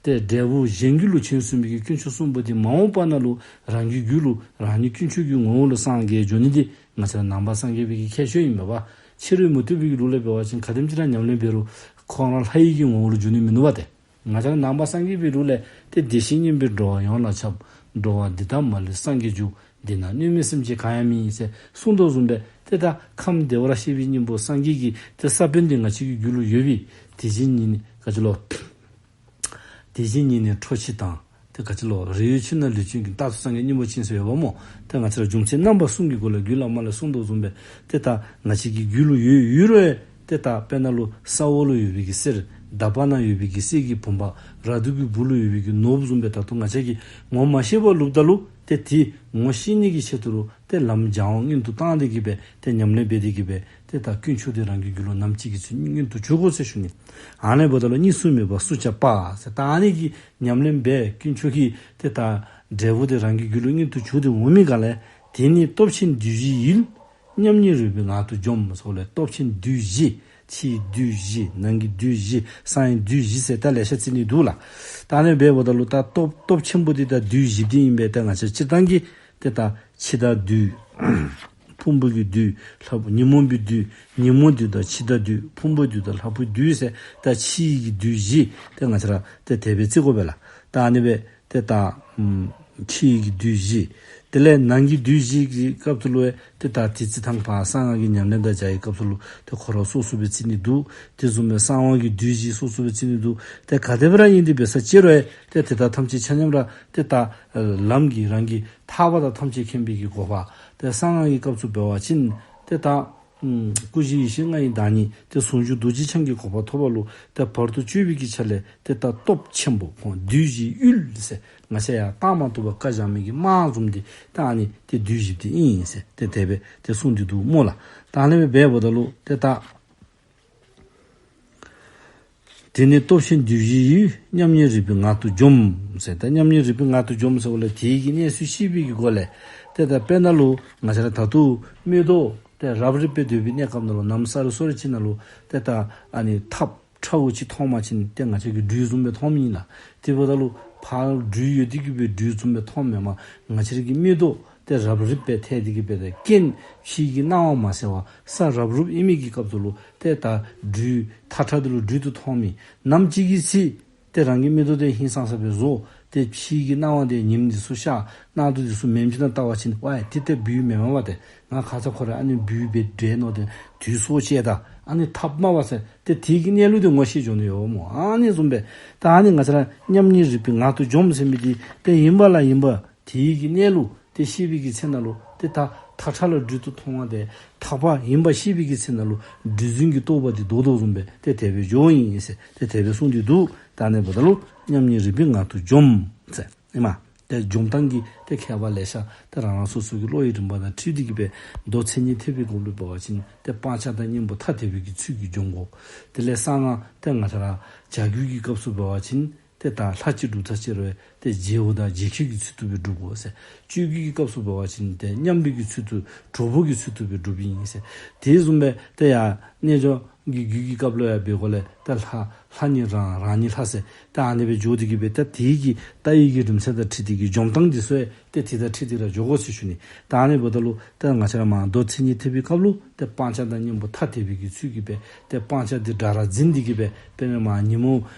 ཏེ་འབྲས་བུ་གཞན་རྒྱུད་ལུ་བྱོན་ཚུགས་མི་གི་དཀོན་མཆོག་གསུམ་པོ་དེ་མ་འོངས་པ་ནང་ལུ་རང་གི་རྒྱུད་ལུ་རང་ཉིད་དཀོན་མཆོག་གི་ངོ་བོ་ལུ་སངས་རྒྱས་འགྱོ་ནི་དེ་ང་བཅས་ར་ནང་པ་སངས་རྒྱས་པའི་གི་ཁྱད་ཆོས་ཨིན་མས་པ། ཕྱི་རོལ་མུ་སྟེགས་པའི་གི་ལུགས་ལས་འབད་བ་ཅིན་ག་དེམ་ཅིག་ར་ཉམས་ལེན་འབད་རུང་ཁོང་ར་ལྷ་ཡི་གི་ངོ་བོ་ལུ་འགྱུར་ནི་མིན་ནུག་པ་ཏེ། ང་བཅས་ར་ནང་པ་སངས་རྒྱས་པའི་ལུགས་ལས་ཏེ་བདེ་གཤེགས་སྙིང་པོས་འགྲོ་བ་ཡོངས་ལ་ཁྱབ། འགྲོ་བ་འདི་དག་མ་ལུས་སངས་རྒྱས་འགྱུར། འདི་ན་གནོད་མེད་སེམས་ཅན་གང་ཡང་མེད་ཟེར་གསུངས་དོ་བཟུམ་སྦེ་ཏེ་ད་ཁམས་བདེ་བར་གཤེགས་པའི་སྙིང་པོ་སངས་རྒྱས་ཀྱི་ཏེ་ས་བོན་འདི་ང་བཅས་ཀྱི་རྒྱུད་ལུ་ཡོད་པས། དེ་བཞིན་ཉིད་ནི་ག་ཅི་ལོ། དེ་བཞིན་ཉིད་ནི་འཕྲོག་བྱེད་དང་། ཏེ་ག་ཅི་ལོ། རེ་ཡོད་ཕྱིར་ན་ལུས་ཅན་ཀུན། རྟག་ཏུ་སངས་རྒྱས་སྙིང་པོ་ཅན་ཟེར་ཡོདཔ་སྨོ། ཏེ་ང་བཅས་ར་རྒྱུ་མཚན་རྣམ་པ་གསུམ་གྱི་སྒོ་ལས་རྒྱུད་བླ་མ་ལས་གསུངས་དོ་བཟུམ་སྦེ་ཏེ་ད་ང་བཅས་ཀྱི་རྒྱུད་ལུ་ཡོད་ཡོད་རུང་ཏེ་ད་དཔེར་ན་ལུ་ས་འོག་ལུ་ཡོད་པའི་གི་གསེར། འདབ་པ་ན་ཡོད་པའི་གི་གསེར་གྱི་བུམ་པ། ར་དུ་གི་སྦུག་ལུ་ཡོད་པའི་གི་ནོར་བུ་བཟུམ་སྦེ་ད་ལྟོ་ང་བཅས་ཀྱིས་ངོ་མ་ཤེས་པར་ལུསཔ་ད་ལུ་ཏེ་དེ་ངོ་ཤེས་ནི་གི་ཆེད་དུ་ལུ་ཏེ་ལམ་སྦྱང་བ་སྔོན་དུ་བཏང་སྟེ་གི་སྦེ་ཏེ་ཉམས་ལེན་འབད་དེ་གི་སྦེ་ཏེ་ད་དཀོན་མཆོག་དེ་རང་གི་རྒྱུད་ལུ་ནམ་ཅིག་གི་ཚེ་མངོན་དུ་གྱུར་དགོ་ཟེར་ཞུ་ནི། ཨ་ནི་འབདཝ་ད་ལུ་གཉིས་སུ་མེད་པ་སུ་བྱ་བ་ཟེར། ད་ཨ་ནི་གི་ཉམས་ལེན་འབད་དཀོན་མཆོག་གི་ཏེ་ད་འབྲས་བུ་དེ་རང་གི་རྒྱུད་ལུ་མངོན་དུ་གྱུར་ཏེ་འོང་མི་ག་ལས། དེ་ནི་སྟོབས་ཆེན་བདུད་བཞིའི་ཡུལ། མཉམ་ཉིད་རིག་པའི་ངང་དུ་འཇོམས་ཟེར་ལས། སྟོབས་ཆེན་བདུད་བཞི། ཕྱིའི་བདུད་བཞི། ནང་གི་བདུད་བཞི། གསང་བའི་བདུད་བཞི་ཟེར་ད་ལེ་ཤ་རྩི་ནི་འདུག་ལགས། ད་ཨ་ནི་འབདཝ་ད་ལུ་ད་སྟོབས་སྟོབས་ཆེན་པོ་འདི་ད་བདུད་བཞི་འདི་ཨིན་པས། ད་ང་བཅས་སྤྱིར་བཏང་གི་ཏེ་ད་འཆི་བདག་བདུད། ཕུང་པོ་གི་བདུད། ལྷ་བུ་ཉོན་མོངས་པའི་བདུད། ཉོན་མོངས་བདུད་དང་འཆི་བདག་བདུད། ཕུང་པོ་བདུད་དང་ལྷ་བུ་བདུད་ཟེར་ད་ཕྱི་ཡི་གི་བདུད་བཞི་ཏེ་ང་བཅས་ར་ཏེ་དེ་སྦེ་རྩི་དགོ་པས་ལགས། ད་ཨ་ནི་སྦེ་ཏེ་ད་ཨམ་ཕྱི་ཡི་གི་བདུད་བཞི། དེ་ལས་ནང་གི་བདུད་བཞི་གི་སྐབས་སུ་ལུ་ཏེ་ད་དེ་རྩི་ཐངས་ཕར་གསང་སྔགས་ཀྱི་ཉམས་ལེན་དང་སྦྱར་བའི་སྐབས་སུ་ལུ་ཏེ་ཁོ་ར་སོ་སོ་སྦེ་རྩི་ནི་འདུག། དེ་བཟུམ་སྦེ་གསང་བ་གི་བདུད་བཞི་སོ་སོ་སྦེ་རྩི་ནི་འདུག། ཏེ་ག་དེ་སྦེ་ར་ཨིན་ཏེ་འབད་ས་ཅིག་རུང་ཏེ་དེ་དག་ཐམས་ཅད་ཆ་མཉམ་ར་ཏེ་ད་ལམ་གྱི་རང་གི་ཐར་པ་དང་ཐམས་ཅད་མཁྱེན་པའི་གི་གོ་འཕང་། ཏེ་གསང་སྔགས་ཀྱི་སྐབས་སུ་འབད་བ་ཅིན་ཏེ་ད་ཨམ་སྐུ་བཞི་ཡེ་ཤེས་ལྔ་ཡི་བདག་ཉིད་ཏེ་ཟུང་འཇུག་རྡོ་རྗེ་འཆང་གི་གོ་འཕང་ཐོབ་པ་ལུ་ཏེ་བར་དུ་གཅོད་པའི་གི་ཆ་ལས་ཏེ་ད་སྟོབས་ཆེན་པོ་ཁོང་བདུད་བཞིའི་ཡུལ་ཟེར་ང་བཅས་ཡང་བཏང་མ་བཏུབ་པར་བཀའ་བཞག་མི་གི་དམག་བཟུམ་འདི་ད་ཨ་ནི་ཏེ་བདུད་བཞི་འདི་ཨིན་ཟེར་ཏེ་དེ་སྦེ་ཏེ་གསུངས་ཏེ་འདུག་སྨོ་ལགས། ད་ཨ་ནི་སྦེ་འབདཝ་ད་ལུ་ཏེ་ད་དེ་ནི་སྟོབས་ཆེན་བདུད་བཞིའི་ཡུལ། མཉམ་ཉིད་རིག་པའི་ངང་དུ་འཇོམས་ཟེར། ད་མཉམ་ཉིད་རིག་པའི་ངང་དུ་འཇོམས་ཟེརཝ་ལས་དེའི་གི་གནས་ཚུལ་ཤེས་པའི་གི་སྒོ་ལས་ཏེ་ད་དཔེར་ན་ལུ་ང་བཅས་ར་ད་ལྟོ་མིག་ཏོ་ཏེ་རབ་རིབ་སྦེ་སྡོད་པའི་གནས་སྐབས་ནང་ལུ་ནམ་ས་རུ་སོ་རེ་ཅིག་ནང་ལུ་ཏེ་ད་ཨ་ནི་ཐགཔ་ཁྲ་བོ་ཅིག་མཐོངམ་ཅིན་ཏེ་ང་བཅས་ཀྱིས་སྦྲུལ་བཟུམ་སྦེ་མཐོངམ་ཨིན་ལགས། དེ་འབདཝ་ད་ལུ་ཕར་སྦྲུལ་ཡོད་དེ་གི་སྦེ་སྦྲུལ་བཟུམ་སྦེ་མཐོངམ་མེན་པར་ང་བཅས་ར་གི་མིག་ཏོ་ཏེ་རབ་རིབ་སྦེ་ཐལ་ཏེ་གི་སྦེ་ཏེ་རྐྱེན་ཕྱི་གི་སྣང་བ་མ་གསལ་བར་ས་རབ་རིབ་ཨིན་མི་གི་སྐབས་སུ་ལུ་ཏེ་ད་སྦྲུལ་ཐག་ཁྲ་འདི་ལུ་སྦྲུལ་དུ་མཐོངམ་ཨིན། ནམ་ཅིག་གི་ཚེ་ཏེ་རང་གི་མིག་ཏོ་དེ་ཧིང་སངས་ས་སྦེ་བཟོ། ཏེ་ཕྱི་གི་སྣང་བ་དེ་ཉིམ་འདི་ཚུ་ཤར་གནག་དུང་འདི་ཚུ་མེནམ་ཅིག་ནང་བལྟ་བ་ཅིན་ཝའི་ཏེ་ཏེ་སྦུལ་མེན་མས་པ་ཏེ། ང་ཁ་ཙ་ཁོ་ར་ཨ་ནི་སྦུལ་སྦེ་འདྲེས་ནུག་ཏེ་དུས་སོ་ཅེ་ད་ཨ་ནི་ཐགཔ་མ་པ་ཟེར་ཏེ་དེ་གི་གནས་ལུགས་དེ་ངོ་ཤེས་འགྱོ་ནི་ཡོད་སྨོ། ཨ་ནི་བཟུམ་སྦེ་ད་ཨ་ནི་ང་བཅས་ར་མཉམ་ཉིད་རིག་པའི་ངང་དུ་འཇོམས་ཟེར་མི་འདི་ཏེ་ཨིན་པ་ལ་ཨིན་པ་དེ་གི་གནས་ལུགས་དེ་ཤེས་པའི་གི་ཚེ་ན་ལུ་ཏེ་ད་ཐག་ཁྲ་ལ་སྦྲུལ་དུ་མཐོང་བ་དེ་ཐགཔ་ཨིན་པ་ཤེས་པའི་གི་ཚེ་ན་ལུ་སྦྲུལ་རྫུན་གྱི་རྟོག་པ་དེ་ལྡོག་དོ་བཟུམ་སྦེ་ཏེ་དེ་སྦེ་འགྱོཝ་ཨིན་ཟེར་ཏེ་དེ་སྦེ་གསུངས་ཏེ་འདུག། ད་ཨ་ནི་འབདཝ་ད་ལུ་མཉམ་ཉིད་རིག་པའི་ངང་དུ་འཇོམས་ཟེར་ཨིན་མས། ཏེ་འཇོམས་ཐངས་ཀྱི་ཏེ་ཁྱད་པར་ལེ་ཤ་ཏེ་རང་རང་སོ་སོ་གི་བློ་ཡི་རིམ་པ་དང་འཁྲིལ་ཏེ་གི་སྦེ་མདོ་མཚན་ཉིད་ཐེག་པའི་སྐབས་ལུ་འབད་བ་ཅིན་ཏེ་སྤང་བྱ་དང་གཉེན་པོ་ཐ་དད་པའི་གི་ཚུལ་གྱིས་འཇོམས་དགོ། དེ་ལས་གསང་སྔགས་ཏེ་ང་བཅས་ར་བྱ་རྒྱུད་ཀྱི་སྐབས་སུ་འབད་བ་ཅིན་ཏེ་ད་ལྷ་ཅིག་སྒྲུབ་ཐག་བཅད་རུང་ཏེ་རྗེ་བོ་དང་རྗེ་ཁྱོད་ཀྱི་ཚུལ་དུ་སྦེ་སྒྲུབ་དགོ་ཟེར། སྤྱོད་རྒྱུད་ཀྱི་སྐབས་སུ་འབད་བ་ཅིན་ཏེ་མཉམ་པའི་གི་ཚུལ་དུ་གྲོགས་པོ་གི་ཚུལ་དུ་སྦེ་སྒྲུབ་ཨིན་ཟེར། དེ་བཟུམ་སྦེ་ཏེ་ཡང་རྣལ་འབྱོར་གྱི་རྒྱུད་ཀྱི་སྐབས་ལུ་ཡང་འབད་དགོ་ལས་ཏེ་ལྷ་ལྷ་ཉིད་རང་རང་ཉིད་ལྷ་ཟེར་ཏེ་ཨ་ནི་སྦེ་འགྱོ་སྟེ་གི་སྦེ་ཏེ་དེ་གི་ལྟ་བའི་གི་རིམ་ཚད་དང་འཁྲིལ་ཏེ་གི་འཇོམས་ཐངས་འདི་ཚུ་ཡང་ཏེ་དེ་དང་འཁྲིལ་ཏེ་ར་འགྱོ་དགོ་ཟེར་ཞུ་ནི། ད་ཨ་ནི་འབདཝ་ད་ལུ་ཏེ་ང་བཅས་ར་མ་མདོ་མཚན་ཉིད་ཐེག་པའི་སྐབས་ལུ་ཏེ་སྤང་བྱ་དང་གཉེན་པོ་ཐ་དད་པའི་གི་ཚུལ་གྱིས་སྦེ་ཏེ་སྤང་བྱ་འདི་དགྲ་ར་འཛིན་ཏེ་གི་སྦེ་དཔེར་ན་མ་ཉིན་མོ་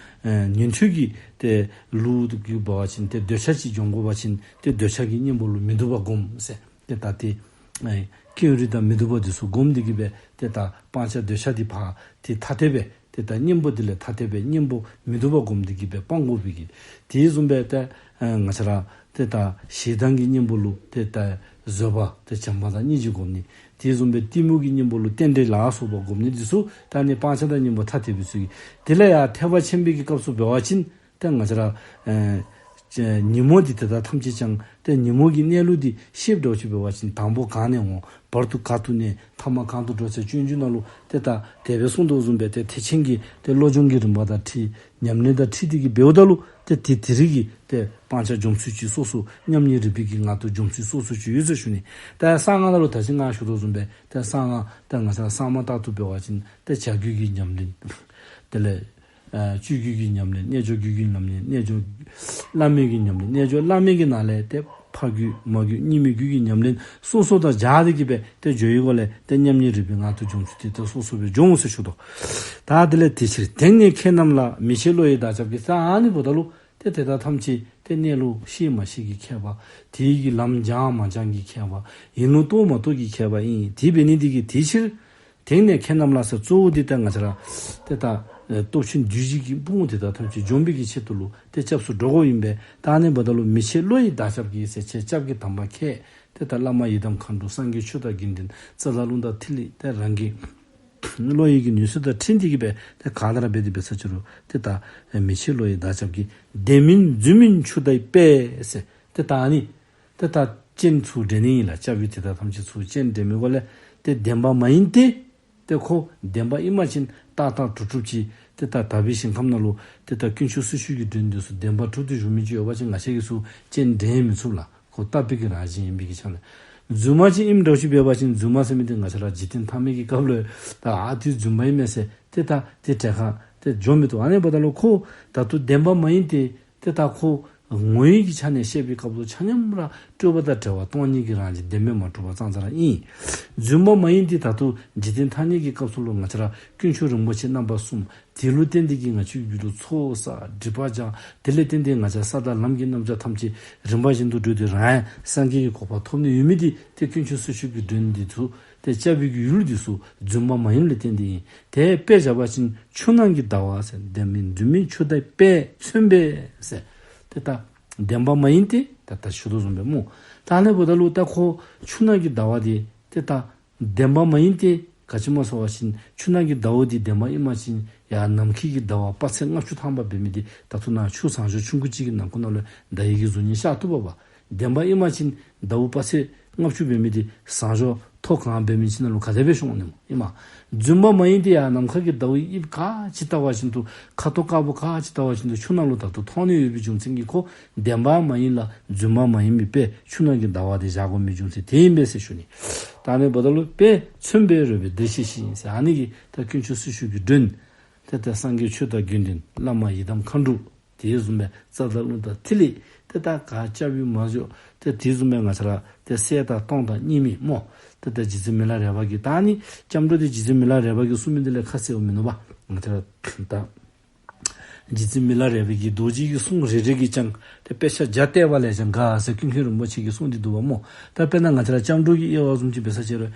ཨེ་ཉིན་ཐོས་ཀྱི་ཏེ་ལུགས་ཀྱི་འབད་བ་ཅིན་ཏེ་འདོད་ཆགས་ཅིག་འཇོམས་དགོ་པ་ཅིན་ཏེ་འདོད་ཆགས་ཀྱི་གཉེན་པོ་ལུ་མི་སྡུག་པ་སྒོམ་ཟེར། ཏེ་ད་ཏེ་ཨེ་ཀེང་རུས་དང་མི་སྡུག་པ་འདི་ཚུ་སྒོམ་སྟེ་གི་སྦེ་ཏེ་ད་སྤང་བྱ་འདོད་ཆགས་འདི་ཕར་ཏེ་ཐ་དད་སྦེ་ཏེ་ད་གཉེན་པོ་འདི་ལས་ཐ་དད་སྦེ་གཉེན་པོ་མི་སྡུག་པ་སྒོམ་སྟེ་གི་སྦེ་སྤང་དགོ་པའི་གི། དེ་བཟུམ་སྦེ་ཏེ་ཨེ་ང་བཅས་ར་ཏེ་ད་ཞེ་སྡང་གི་གཉེན་པོ་ལུ་ཏེ་ད་བཟོད་པ་ཏེ་བྱམས་པ་དང་སྙིང་རྗེ་སྒོམ་ནི། དེ་བཟུམ་སྦེ་གཏི་མུག་གི་གཉེན་པོ་ལུ་རྟེན་འབྲེལ་ལ་སོགས་པ་སྒོམ་ནི་འདི་ཚུ་ད་ནི་སྤང་བྱ་དང་གཉེན་པོ་ཐ་དད་པའི་ཚུལ་གྱིས། དེ་ལས་ཡང་ཐེག་པ་ཆེན་པོའི་གི་སྐབས་སུ་འབད་བ་ཅིན་ཏེ་ང་བཅས་ར་ཨེ་ཉོན་མོངས་འདི་དེ་དག་ཐམས་ཅད་ཀྱང་ཏེ་ཉོན་མོངས་ཀྱི་གནས་ལུགས་འདི་ཤེསཔ་འདྲཝ་ཅིག་འབད་བ་ཅིན་དང་པོ་གང་ནས་འོང་། བར་དུ་ག་ཏེ་གནས། ཐ་མ་གང་དུ་འགྲོ་ཟེར་སྤྱོད་འཇུག་ནང་ལུ་ཏེ་ད་དེ་སྦེ་གསུངས་དོ་བཟུམ་སྦེ་ཏེ་ཐེག་ཆེན་གྱི་ཏེ་བློ་སྦྱོང་གི་རིམ་པ་དང་འཁྲིལ། ཉམས་ལེན་དང་འཁྲིལ་ཏེ་གི་འབདཝ་ད་ལུ་ཏེ་དེ་དེ་རིགས་ཀྱི་ཏེ་སྤང་བྱ་སྦྱོང་ཚུལ་ཅིག་སོ་སོ་མཉམ་ཉིད་རིག་པའི་གི་ངང་དུ་སྦྱོང་ཚུལ་སོ་སོ་ཅིག་ཡོད་ཟེར་ཞུ་ནི། ད་གསང་སྔགས་ནང་ལུ་ད་ཅི་ང་ཞུ་དོ་བཟུམ་སྦེ་ཏེ་གསང་སྔགས་ཏེ་ང་བཅས་གསང་སྔགས་ལྟར་དུ་འབད་བ་ཅིན་ཏེ་བྱ་རྒོད་ཀྱི་ཉམས་ལེན། དེ་ལས་ཨ་སྤྱོད་རྒོད་ཀྱི་ཉམས་ལེན། རྣལ་འབྱོར་རྒོད་ཀྱི་ཉམས་ལེན། རྣལ་འབྱོར་བླ་མེད་ཀྱི་ཉམས་ལེན། རྣལ་འབྱོར་བླ་མེད་ཀྱི་ནང་ལས་ཏེ་ཕ་རྒོད་མ་རྒོད་གཉིས་མེད་རྒོད་ཀྱི་ཉམས་ལེན་སོ་སོ་དང་སྦྱར་ཏེ་གི་སྦེ་ཏེ་འགྱོ་བའི་སྒོ་ལས་ཏེ་མཉམ་ཉིད་རིག་པའི་ངང་དུ་སྦྱོང་ཚུལ་དེ་ཏེ་སོ་སོ་སྦེ་སྦྱོང་ཟེར་ཞུ་དོ། ད་དེ་ལས་དེ་ཕྱིར་དེང་ནས་ཁྱེད་རྣམས་ལ། མི་ཕྱེད་བློ་ཡི་བདག་སྐྱབས་ཀྱིས། ཟེར་ཨ་ནི་འབདཝ་ད་ལུ་ཏེ་དེ་དག་ཐམས་ཅད་ཏེ་གནས་ལུགས་ཤེས་མ་ཤེས་ཀྱི་ཁྱད་པར། དེ་གི་ལམ་སྦྱང་མ་སྦྱང་གི་ཁྱད་པར། ཡིན་ལུགས་རྟོགས་མ་རྟོགས་ཀྱི་ཁྱད་པར་ཨིན། དེ་འབད་ནི་འདི་གིས་དེ་ཕྱིར་དེང་ནས་ཁྱེད་རྣམས་ལ་ཟེར་གཙོ་བོ་འདི་ཏེ་ང་བཅས་ར་ཏེ་ད་ཨེ་སྟོབས་ཆེན་བདུད་བཞི་གི་དཔུང་དེ་དག་ཐམས་ཅད་འཇོམས་པའི་གི་ཆེད་དུ་ལུ་ཏེ་སྐྱབས་སུ་འགྲོ་དགོཔ་ཨིན་པས། ད་ཨ་ནི་འབདཝ་ད་ལུ་མི་ཕྱེད་བློ་ཡི་བདག་སྐྱབས་ཀྱིས་ཟེར་ཁྱེད་སྐྱབས་ཀྱི་དམ་པ་ཁྱེད་ཏེ་ད་བླ་མ་ཡི་དམ་མཁའ་འགྲོ་སངས་རྒྱས་ཆོས་དང་དགེ་འདུན་རྩ་དང་རླུང་དང་ཐིག་ལེ་ཏེ་རང་གི་བློ་ཡི་གི་ནུས་ཤུགས་དང་འཁྲིལ་ཏེ་གི་སྦེ་ཏེ་ག་དང་ར་འབད་དེ་འབད་ས་ཅི་རུང་ཏེ་ད་མི་ཕྱེད་བློ་ཡི་བདག་སྐྱབས་ཀྱིས། ལྡན་མིན་རྫུན་མིན་ཆུ་ཟླའི་དཔལ་ཟེར། ཏེ་ད་ཨ་ནི་ཏེ་ད་སྤྱན་ཚུར་འདྲེན་ནི་ཨིན་ལགས། སྐྱབས་ཡུལ་དེ་དག་ཐམས་ཅད་ཚུར་སྤྱན་འདྲེན་མི་སྒོ་ལས་ཏེ་བདེན་པ་མ་ཡིན་ཏེ། ཏེ་ཁོ་བདེན་པ་ཨིན་པ་ཅིན་ཏག་ཏག་གྲུབ་གྲུབ་ཅིག་ཏེ་ད་དག་པའི་ཞིང་ཁམས་ནང་ལུ་ཏེ་ད་དཀོན་མཆོག་སྲི་ཞུའི་གི་མགྲོན་འདི་ཚུ་བདེན་པ་གྲུབ་སྟེ་བཞུགས་མི་ཅིག་ཡོད་པ་ཅིན་ང་བཅས་ཀྱིས་ཚུར་སྤྱན་འདྲེན་མི་ཚུགས་ལགས། ཁོ་ལྟ་བུའི་གི་རང་བཞིན་ཨིན་པའི་གི་ཆ་ནས། རྫུན་མ་ཅིག་ཨིནམ་འདྲཝ་ཅིག་འབད་བ་ཅིན་རྫུན་མ་ཟེར་མི་འདི་ང་བཅས་ར་འཇིག་རྟེན་ཐ་མལ་གྱི་སྐབས་ལུ་ད་ཨ་དེ་རྫུན་མ་ཨིན་མས་ཟེར་ཏེ་ད་དེ་གྲལ་ཁར་ཏེ་འགྱོ་མི་བཏུབ། ཨ་ནི་འབདཝ་ད་ལུ་ཁོ་ད་ལྟོ་བདེན་པ་མ་ཡིན་ཏེ། ཏེ་ད་ཁོ་ངོ་བོའི་གི་ཆ་ནས་བཤད་པའི་སྐབས་སུ་ཆ་མཉམ་ར་སྤྲོས་པ་དང་བྲལ་བ་སྟོང་ཉིད་ཀྱི་རང་བཞིན་བདེན་མེད་མ་གྲུབ་པ་ཙང་ཙང་ར་ཨིན། རྫུན་མ་མ་ཡིན་ཏེ། ད་ལྟོ་འཇིག་རྟེན་ཐ་སྙད་ཀྱི་སྐབས་སུ་ལུ་ང་བཅས་ར་དཀོན་མཆོག་རིན་པོ་ཆེ་རྣམ་པ་གསུམ་དེ་ལུ་བརྟེན་ཏེ་གི་ང་བཅས་རྒྱུད་ལུ་ཚོགས་བསགས་སྒྲིབ་པ་སྦྱང་། དེ་ལས་བརྟེན་ཏེ་ང་བཅས་ས་དང་ལམ་གྱི་རྣམ་གཞག་ཐམས་ཅད་རིམ་པ་བཞིན་དུ་བགྲོད་དེ་རང་ཡང་སངས་རྒྱས་ཀྱི་གོ་འཕང་ཐོབ་ནི་ཡོད་མི་འདི་ཏེ་དཀོན་མཆོག་སྲི་ཞུའི་གི་མགྲོན་འདི་ཚུ་ཏེ་སྐྱབས་ཡུལ་འདི་ཚུ་རྫུན་མ་མ་ཡིན་ལུ་བརྟེན་ཏེ་ཨིན། དེ་དཔེ་བཞག་པ་ཅིན་ཆུ་ནང་གི་ཟླ་བ་ཟེར། ལྡན་མིན་རྫུན་མིན་ཆུ་ཟླའི་དཔལ་མཚོན་པས་ཟེར། ཏེ་ད་བདེན་པ་མ་ཡིན་ཏེ། ད་ད་ཞུ་དོ་བཟུམ་སྦེ་སྨོ། ད་ཨ་ནི་འབདཝ་ད་ལུ་ད་ཁོ་ཆུ་ནང་གི་ཟླ་བ་འདི་ཏེ་ད་བདེན་པ་མ་ཡིན་ཏེ། ག་ཅི་སྨོ་ཟེར་བ་ཅིན་ཆུ་ནང་གི་ཟླ་བ་འདི་བདེན་པ་ཨིན་པ་ཅིན་ཡར་ནམ་མཁའི་གི་ཟླ་བ་དཔག་ཚད་ལྔ་བཅུ་ཐམ་པ་འབད་མི་འདི་ད་ལྟོ་ནཱ་ཆུ་ཟངས་གཞོང་ཆུང་ཀུ་ཅིག་གི་ནང་ཁུག་ནང་ལུ་ཟླ་བའི་གི་གཟུགས་བརྙན་ཤར་བཏུབ་པས། བདེན་པ་ཨིན་པ་ཅིན་ཟླ་བ་དཔག་ཚད་ལྔ་བཅུ་འབད་མི་འདི་ཟངས་གཞོང་མཐོ་གང་འབད་མི་ཅིག་ནང་ལུ་ག་དེ་སྦེ་ཤོང་ནི་སྨོ། ཨིན་མས། རྫུན་མ་མ་ཡིན་ཏེ། ཡར་ནམ་མཁའ་གི་ཟླ་བའི་དབྱིབས་ག་ཅི་བལྟ་བ་བཞིན་དུ་ཁ་དོག་དཀར་པོ་ག་ཅི་བལྟ་བ་བཞིན་དུ་ཆུ་ནང་ལུ་ད་ལྟོ་མཐོང་ནི་ཡོད་པའི་རྒྱུ་མཚན་གྱིས་ཁོ་བདེན་པ་མ་ཡིན་ལ་རྫུན་མ་མ་ཡིན་པའི་དཔེ་ཆུ་ནང་གི་ཟླ་བ་དེ་བཞག་དགོ་མི་རྒྱུ་མཚན་དེ་ཨིན་པས་ཟེར་ཞུ་ནི། ད་ཨ་ནི་འབདཝ་ད་ལུ་དཔལ་མཚོན་པས་རོལ་པའི་བདེ་གཤེགས་ཤིང་ཟེར། ཨ་ནི་གི་ད་དཀོན་མཆོག་སྲི་ཞུའི་གི་མགྲོན་ཏེ་ད་སངས་རྒྱས་ཆོས་དང་དགེ་འདུན་བླ་མ་ཡི་དམ་མཁའ་འགྲོ། དེ་བཟུམ་སྦེ་རྩ་དང་རླུང་དང་ཐིག་ལེ། ཏེ་ད་ག་སྐྱབས་ཡུལ་མ་འཇོག། ཏེ་དེ་བཟུམ་སྦེ་ང་བཅས་ར་ཏེ་གསལ་དང་སྟོང་དང་གཉིས་མེད་སྨོ། ཏེ་ད་རྗེ་བཙུན་མི་ལ་རས་པ་གིས་ད་ཨ་ནི་སྐྱབས་འགྲོ་འདི་རྗེ་བཙུན་མི་ལ་རས་པ་གིས་གསུངས་མི་འདི་ལས་ཁ་གསལཝ་མིན་ནུག་པ། ང་བཅས་ར་ད་རྗེ་བཙུན་མི་ལ་རས་པའི་གི་རྡོ་རྗེ་གི་གསུང་རེ་རེ་གིས་ཀྱང་ཏེ་དཔེ་ཆ་བརྒྱ་བལྟས་པ་ལས་ཀྱང་དགའ་ཟེར་ཀུན་མཁྱེན་རིན་པོ་ཆེ་གི་གསུང་འདི་འདུག་པ་སྨོ། ད་དཔེར་ན་ང་བཅས་ར་སྐྱབས་འགྲོ་གི་དབྱེ་བ་བཟུམ་ཅིག་འབད་ས་ཅིག་རུང་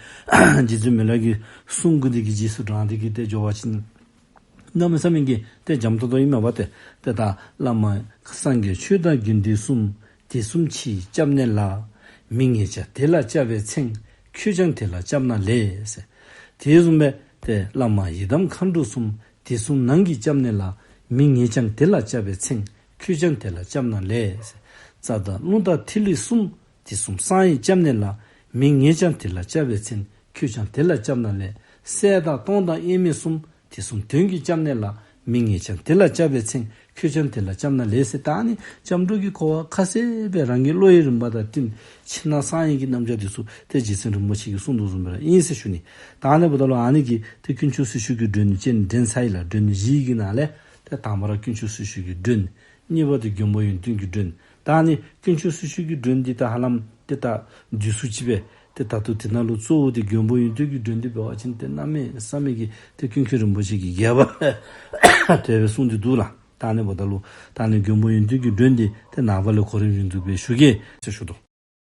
རྗེ་བཙུན་མི་ལ་གི་གསུང་གི་འདི་གི་རྗེས་སུ་འབྲངས་ཏེ་གི་ཏེ་འགྱོ་བ་ཅིན་གནམ་མེད་ས་མེད་ཀྱི་ཏེ་འཇམ་ཏོང་ཏོ་ཨིན་མས་པ། ཏེ་ཏེ་ད་བླ་མ་སངས་རྒྱས་ཆོས་དང་དགེ་འདུན་གསུམ། དེ་གསུམ་ཕྱིའི་སྐྱབས་གནས་ལ། མི་ངེས་ཀྱང་དེ་ལ་སྐྱབས་པའི་མཚན། ཁྱོད་ཀྱང་དེ་ལ་སྐྱབས་ན་ལེགས་ཟེར། དེ་བཟུམ་སྦེ་ཏེ་བླ་མ་ཡི་དམ་མཁའ་འགྲོ་གསུམ། དེ་གསུམ་ནང་གི་སྐྱབས་གནས་ལ། མི་ངེས་ཀྱང་དེ་ལ་སྐྱབས་པའི་མཚན། ཁྱོད་ཀྱང་དེ་ལ་སྐྱབས་ན་ལེགས་ཟེར། རྩ་དང་རླུང་དང་ཐིག་ལེ་གསུམ། དེ་གསུམ་གསང་བའི་སྐྱབས་གནས་ལ། མི་ངེས་ཀྱང་དེ་ལ་སྐྱབས་པའི་མཚན། ཁྱོད་ཀྱང་དེ་ལ་སྐྱབས་ན་ལེགས། གསལ་དང་སྟོང་དང་དབྱེར་མེད་གསུམ། དེ་གསུམ་དོན་གྱི་སྐྱབས་གནས་ལ། མི་ངེས་ཀྱང་དེ་ལ་སྐྱབས་པའི་མཚན། ཁྱོད་ཀྱང་དེ་ལ་སྐྱབས་ན་ལེགས་ཟེར། ད་ཨ་ནི་སྐྱབས་འགྲོ་གི་གོ་བ་ཁ་གསལ་སྦེ་རང་གི་བློ་ཡི་རིམ་པ་དང་བསྟུན་ཕྱི་ནང་གསང་བའི་གི་རྣམ་གཞག་འདི་ཚུ་ཏེ་རྗེ་བཙུན་རིན་པོ་ཆེ་གིས་གསུངས་དོ་བཟུམ་སྦེ་ར་ཨིན་ཟེར་ཞུ་ནི། ད་ཨ་ནི་འབདཝ་ད་ལུ་ཨ་ནི་གི་ཏེ་དཀོན་མཆོག་སྲི་ཞུ་གི་མགྲོན་ནི་སྤྱན་འདྲེན་ཚར་ཡི་ལགས། མགྲོན་ནི་བཞིའི་གི་ནང་ལས་ཏེ་དང་པ་ར་དཀོན་མཆོག་སྲི་ཞུ་གི་མགྲོན། གཉིས་པ་དེ་མགོན་པོ་ཡོན་ཏན་གྱི་མགྲོན། ད་ཨ་ནི་དཀོན་མཆོག་སྲི་ཞུ་གི་མགྲོན་འདི་ད་ཧ་ལམ་ཏེ་ད་འདི་ཚུ་ཅིག་སྦེ་ཏེ་ད་ལྟོ་དེ་ནང་ལུ་གཙོ་བོ་དེ་མགོན་པོ་ཡོན་ཏན་གྱི་མགྲོན་འདི་འབད་བ་ཅིན་ཏེ་གནམ་མེད་ས་མེད་ཀྱི་ཏེ་ཀུན་མཁྱེན་རིན་པོ་ཆེ་གིས་རྒྱས་པ་དེ་སྦེ་གསུངས་ཏེ་འདུག་ལགས། ད་ཨ་ནི་འབདཝ་ད་ལུ་ད་ཨ་ནི་མགོན་པོ་ཡོན་ཏན་གྱི་མགྲོན་འདི་ཏེ་ནངས་པ་ལས་གོ་རིམ་བཞིན་དུ་སྦེ་ཞུ་གེ་ཟེར་ཞུ་དོ།